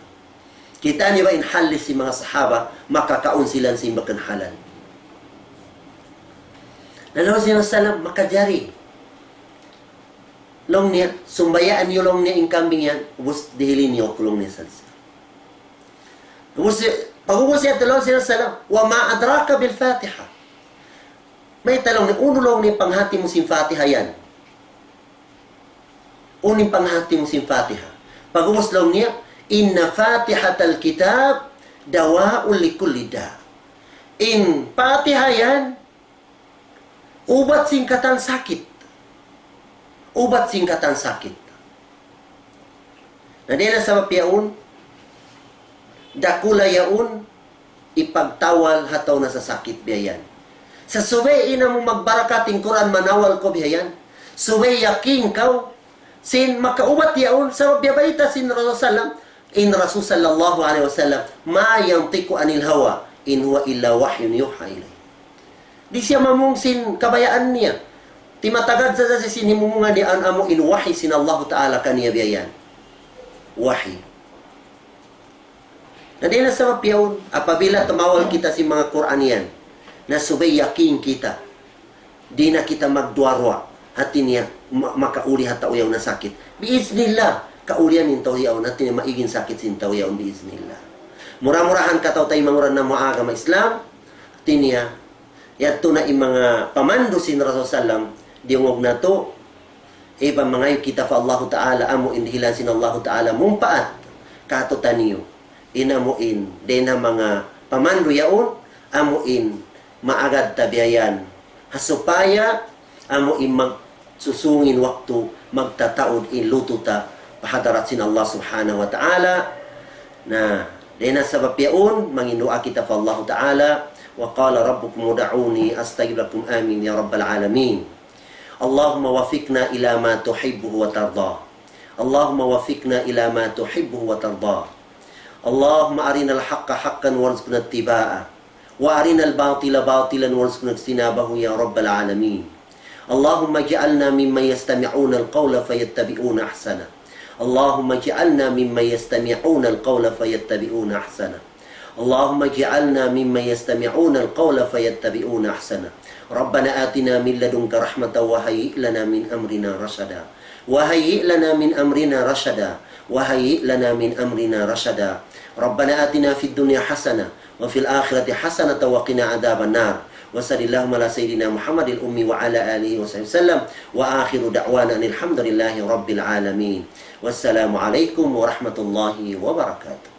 Kita' niyu ba in halli sin manga sahaba, makakaun sila sin bukun halal. Na laung sin Rasul, "Makajari." Laung niya, "Sumbayaan niyu laung niya in kambing yan, ubus dihili niyu aku laung niya sadja." Ubus, pag'ubus yadtu laung sin Rasul, "وما أدراك ما الفاتحة." Mayta' laung niya, unu laung niya panghati mu sin Fatiha yan? Unu in panghati mu sin Fatiha? Pag'ubus laung niya, "إن فاتحة الكتاب دواء لكل داء." In Fatiha yan, ubat sin katan sakit. Ubat sin katan sakit. Na dayn ha sabab yaun, dakula' yaun, ipagtawal ha tau nasasakit biya' yan. Sa' subay in amu magbarakat in Qur'an manawal kaw biya' yan. Subay yakin kaw, sin makaubat yaun, sabab biya' bayta' sin Rasul sallam, in Rasul sallallahu alayhi wasallam, "ما ينطق عن الهوى إن هو إلا وحي يوحى إليه." Di' siya mamung sin kabayaan niya. Timatagad sadja sin himumungan niya amu in wahi sin Allahu Ta'ala kaniya biya' yan. Wahi. Na dayn ha sabab yaun, apabila tumawal kita sin manga Qur'an yan, na subay yakin kita, di' na kita magduwa-ruwa, hati niya, ma-, makauli ha tau yaun nasakit. Biiznillah, kaulian in tau yaun, hati niya maig in sakit sin tau yaun, biiznillah. Mura-murahan kataw-taymanghuran sin agama Islam, hati niya, yadtu na in manga pamandu' sin Rasul sallam, diyungug natu', iban mangayu' kita pa Allahu Ta'ala, amu in dihilan sin Allahu Ta'ala mumpaat kātu'niyu. In amu in, dayn ha manga pamandu' yaun, amu in maagad ta biya' yan. Ha supaya, amu in magsusung in waktu, magtataud in lutu' ta, pa hadarat sin Allah Subhanahu wa Ta'ala. Na, dayn ha sabab yaun, mangin duwaa kita pa Allahu Ta'ala, وقال ربكم ادعوني أستجب لكم. آمين يا رب العالمين. اللهم وفقنا إلى ما تحبه وترضاه. اللهم وفقنا إلى ما تحبه وترضاه. اللهم أرنا الحق حقا وارزقنا اتباعه، وأرنا الباطل باطلا وارزقنا اجتنابه يا رب العالمين. اللهم اجعلنا ممن يستمعون القول فيتبعون أحسنه. اللهم اجعلنا ممن يستمعون القول فيتبعون أحسنه. اللهم اجعلنا ممن يستمعون القول فيتبعون أحسنه. ربنا آتنا من لدنك رحمة وهيئ لنا من أمرنا رشدا. وهيئ لنا من أمرنا رشدا. وهيئ لنا من أمرنا رشدا. ربنا آتنا في الدنيا حسنة وفي الآخرة حسنة وقنا عذاب النار. وصل اللهم على سيدنا محمد الأمي وعلى آله وصحبه وسلم. وآخر دعوانا أن الحمد لله رب العالمين. والسلام عليكم ورحمة الله وبركاته.